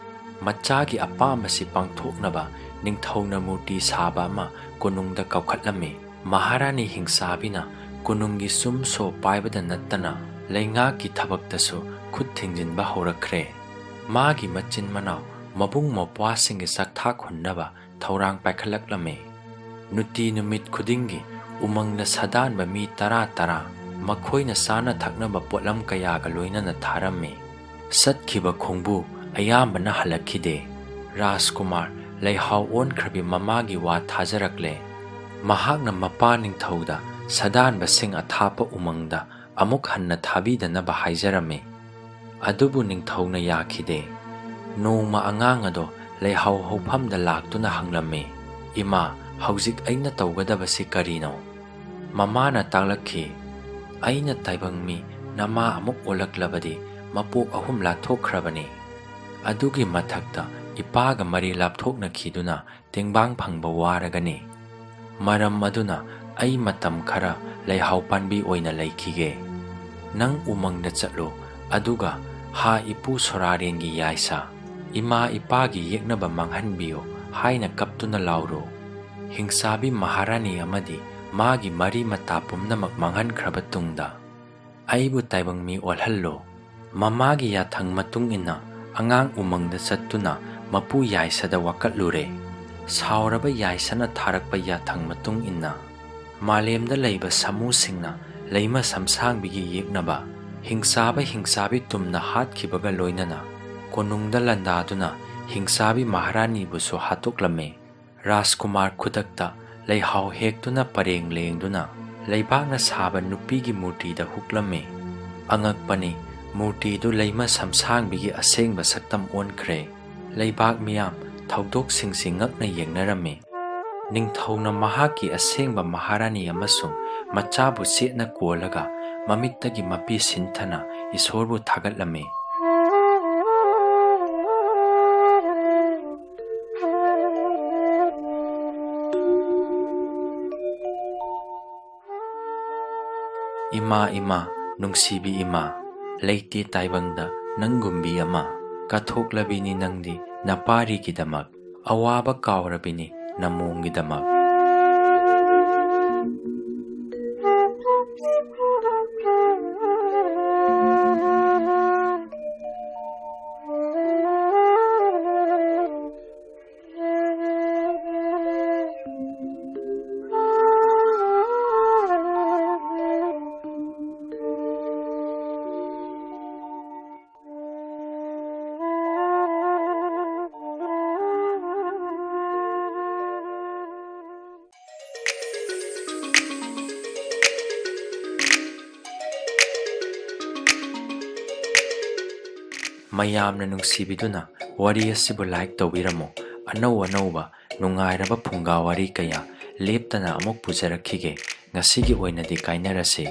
ꯃꯆꯥꯒꯤ ꯑꯄꯥꯝꯕꯁꯤ ꯄꯥꯡꯊꯣꯛꯅꯕ ꯅꯤꯡꯊꯧꯅ ꯃꯨꯔꯇꯤ ꯁꯥꯕ ꯑꯃ ꯀꯣꯅꯨꯡꯗ ꯀꯧꯈꯠꯂꯝꯃꯤ꯫ ꯃꯍꯥꯔꯥꯅꯤ ꯍꯤꯡꯁꯥꯕꯤꯅ ꯀꯣꯅꯨꯡꯒꯤ ꯁꯨꯝ ꯁꯣ ꯄꯥꯏꯕꯗ ꯅꯠꯇꯅ ꯂꯩꯉꯥꯛꯀꯤ ꯊꯕꯛꯇꯁꯨ ꯈꯨꯠ ꯊꯤꯡꯖꯤꯟꯕ ꯍꯧꯔꯛꯈ꯭ꯔꯦ꯫ ꯃꯥꯒꯤ ꯃꯆꯤꯟ ꯃꯅꯥꯎ ꯃꯕꯨꯡ ꯃꯧꯄ꯭ꯋꯥꯁꯤꯡꯒꯤ ꯆꯥꯛꯊꯥꯛ ꯍꯨꯟꯅꯕ ꯊꯧꯔꯥꯡ ꯄꯥꯏꯈꯠꯂꯛꯂꯝꯃꯤ꯫ ꯅꯨꯡꯇꯤ ꯅꯨꯃꯤꯠ ꯈꯨꯗꯤꯡꯒꯤ ꯎꯃꯪꯗ ꯁꯥꯗꯥꯟꯕ ꯃꯤ ꯇꯔꯥ ꯇꯔꯥ ꯃꯈꯣꯏꯅ ꯆꯥꯅ ꯊꯛꯅꯕ ꯄꯣꯠꯂꯝ ꯀꯌꯥꯒ ꯂꯣꯏꯅꯅ ꯊꯥꯔꯝꯃꯤ꯫ ꯆꯠꯈꯤꯕ ꯈꯣꯡꯕꯨ ꯑꯌꯥꯝꯕꯅ ꯍꯜꯂꯛꯈꯤꯗꯦ꯫ ꯔꯥꯖꯀꯨꯃꯥꯔ ꯂꯩꯍꯥꯎ ꯑꯣꯟꯈ꯭ꯔꯕꯤ ꯃꯃꯥꯒꯤ ꯋꯥ ꯊꯥꯖꯔꯛꯂꯦ꯫ ꯃꯍꯥꯛꯅ ꯃꯄꯥ ꯅꯤꯡꯊꯧꯗ ꯁꯥꯗꯥꯟꯕꯁꯤꯡ ꯑꯊꯥꯞꯄ ꯎꯃꯪꯗ ꯑꯃꯨꯛ ꯍꯟꯅ ꯊꯥꯕꯤꯗꯅꯕ ꯍꯥꯏꯖꯔꯝꯃꯤ꯫ ꯑꯗꯨꯕꯨ ꯅꯤꯡꯊꯧꯅ ꯌꯥꯈꯤꯗꯦ꯫ ꯅꯣꯡꯃ ꯑꯉꯥꯡ ꯑꯗꯣ ꯂꯩꯍꯥꯎ ꯍꯧꯐꯝꯗ ꯂꯥꯛꯇꯨꯅ ꯍꯪꯂꯝꯃꯤ, "ꯏꯃꯥ, ꯍꯧꯖꯤꯛ ꯑꯩꯅ ꯇꯧꯒꯗꯕꯁꯤ ꯀꯔꯤꯅꯣ?" ꯃꯃꯥꯅ ꯇꯥꯛꯂꯛꯈꯤ, "ꯑꯩꯅ ꯇꯥꯏꯕꯪ ꯃꯤ ꯅꯃꯥ ꯑꯃꯨꯛ ꯑꯣꯜꯂꯛꯂꯕꯗꯤ ꯃꯄꯣꯛ ꯑꯍꯨꯝ ꯂꯥꯞꯊꯣꯛꯈ꯭ꯔꯕꯅꯤ꯫ ꯑꯗꯨꯒꯤ ꯃꯊꯛꯇ ꯏꯄꯥꯒ ꯃꯔꯤ ꯂꯥꯞꯊꯣꯛꯅꯈꯤꯗꯨꯅ ꯇꯦꯡꯕꯥꯡ ꯐꯪꯕ ꯋꯥꯔꯒꯅꯤ꯫ ꯃꯔꯝ ꯑꯗꯨꯅ ꯑꯩ ꯃꯇꯝ ꯈꯔ ꯂꯩꯍꯥꯎ ꯄꯥꯟꯕꯤ ꯑꯣꯏꯅ ꯂꯩꯈꯤꯒꯦ꯫ ꯅꯪ ꯎꯃꯪꯗ ꯆꯠꯂꯨ, ꯑꯗꯨꯒ 'ꯍꯥ ꯏꯄꯨ ꯁꯣꯔꯥꯔꯦꯟꯒꯤ ꯌꯥꯏꯁꯥ, ꯏꯃꯥ ꯏꯄꯥꯒꯤ ꯌꯦꯛꯅꯕ ꯃꯥꯡꯍꯟꯕꯤꯌꯨ' ꯍꯥꯏꯅ ꯀꯞꯇꯨꯅ ꯂꯥꯎꯔꯨ꯫ ꯍꯤꯡꯆꯥꯕꯤ ꯃꯍꯥꯔꯥꯅꯤ ꯑꯃꯗꯤ ꯃꯥꯒꯤ ꯃꯔꯤ ꯃꯇꯥ ꯄꯨꯝꯅꯃꯛ ꯃꯥꯡꯍꯟꯈ꯭ꯔꯕ ꯇꯨꯡꯗ, ꯑꯩꯕꯨ ꯇꯥꯏꯕꯪ ꯃꯤ ꯑꯣꯜꯍꯜꯂꯨ"꯫ ꯃꯃꯥꯒꯤ ꯌꯥꯊꯪ ꯃꯇꯨꯡ ꯏꯟꯅ ꯑꯉꯥꯡ ꯎꯃꯪꯗ ꯆꯠꯇꯨꯅ ꯃꯄꯨ ꯌꯥꯏꯁꯥꯗ ꯋꯥꯀꯠꯂꯨꯔꯦ꯫ ꯁꯥꯎꯔꯕ ꯌꯥꯏꯁꯥꯅ ꯊꯥꯔꯛꯄ ꯌꯥꯊꯪ ꯃꯇꯨꯡ ꯏꯟꯅ, ꯃꯥꯂꯦꯝꯗ ꯂꯩꯕ ꯁꯥꯃꯨꯁꯤꯡꯅ ꯂꯩꯃ ꯁꯝꯁꯥꯡꯕꯤꯒꯤ ꯌꯦꯛꯅꯕ ꯍꯤꯡꯆꯥꯕ ꯍꯤꯡꯆꯥꯕꯤ ꯇꯨꯝꯅ ꯍꯥꯠꯈꯤꯕꯒ ꯂꯣꯏꯅꯅ ꯀꯣꯅꯨꯡꯗ ꯂꯥꯟꯗꯥꯗꯨꯅ ꯍꯤꯡꯆꯥꯕꯤ ꯃꯍꯥꯔꯥꯅꯤꯕꯨꯁꯨ ꯍꯥꯠꯇꯣꯛꯂꯝꯃꯤ꯫ ꯔꯥꯖꯀꯨꯃꯥꯔ ꯈꯨꯗꯛꯇ ꯂꯩꯍꯥꯎ ꯍꯦꯛꯇꯨꯅ ꯄꯔꯦꯡ ꯂꯦꯡꯗꯨꯅ ꯂꯩꯕꯥꯛꯅ ꯁꯥꯕ ꯅꯨꯄꯤꯒꯤ ꯃꯨꯔꯇꯤꯗ ꯍꯨꯛꯂꯝꯃꯤ꯫ ꯑꯉꯛꯄꯅꯤ, ꯃꯨꯔꯇꯤꯗꯨ ꯂꯩꯃ ꯁꯝꯁꯥꯡꯕꯤꯒꯤ ꯑꯁꯦꯡꯕ ꯁꯛꯇꯝ ꯑꯣꯟꯈ꯭ꯔꯦ꯫ ꯂꯩꯕꯥꯛ ꯃꯤꯌꯥꯝ ꯊꯧꯗꯣꯛꯁꯤꯡꯁꯤ ꯉꯛꯅ ꯌꯦꯡꯅꯔꯝꯃꯤ꯫ ꯅꯤꯡꯊꯧꯅ ꯃꯍꯥꯛꯀꯤ ꯑꯁꯦꯡꯕ ꯃꯍꯥꯔꯥꯅꯤ ꯑꯃꯁꯨꯡ ꯃꯆꯥꯕꯨ ꯆꯦꯠꯅ ꯀꯣꯜꯂꯒ ꯃꯃꯤꯠꯇꯒꯤ ꯃꯄꯤ ꯁꯤꯟꯊꯅ ꯏꯁꯣꯔꯕꯨ ꯊꯥꯒꯠꯂꯝꯃꯤ꯫ ꯏꯃꯥ, ꯏꯃꯥ, ꯅꯨꯡꯁꯤꯕꯤ ꯏꯃꯥ, ꯂꯩꯇꯦ ꯇꯥꯏꯕꯪꯗ ꯅꯪꯒꯨꯝꯕꯤ ꯑꯃ꯫ ꯀꯠꯊꯣꯛꯂꯕꯤꯅꯤ ꯅꯪꯗꯤ ꯅꯄꯥꯔꯤꯒꯤꯗꯃꯛ, ꯑꯋꯥꯕ ꯀꯥꯎꯔꯕꯤꯅꯤ ꯅꯃꯣꯝꯒꯤꯗꯃꯛ꯫ ꯃꯌꯥꯝꯅ ꯅꯨꯡꯁꯤꯕꯤꯗꯨꯅ ꯋꯥꯔꯤ ꯑꯁꯤꯕꯨ like ꯇꯧꯕꯤꯔꯝꯃꯨ꯫ ꯑꯅꯧ ꯑꯅꯧꯕ ꯅꯨꯡꯉꯥꯏꯔꯕ ꯐꯨꯡꯒꯥ ꯋꯥꯔꯤ ꯀꯌꯥ ꯂꯦꯞꯇꯅ ꯑꯃꯨꯛ ꯄꯨꯖꯔꯛꯈꯤꯒꯦ꯫ ꯉꯁꯤꯒꯤ ꯑꯣꯏꯅꯗꯤ ꯀꯥꯏꯅꯔꯁꯤ꯫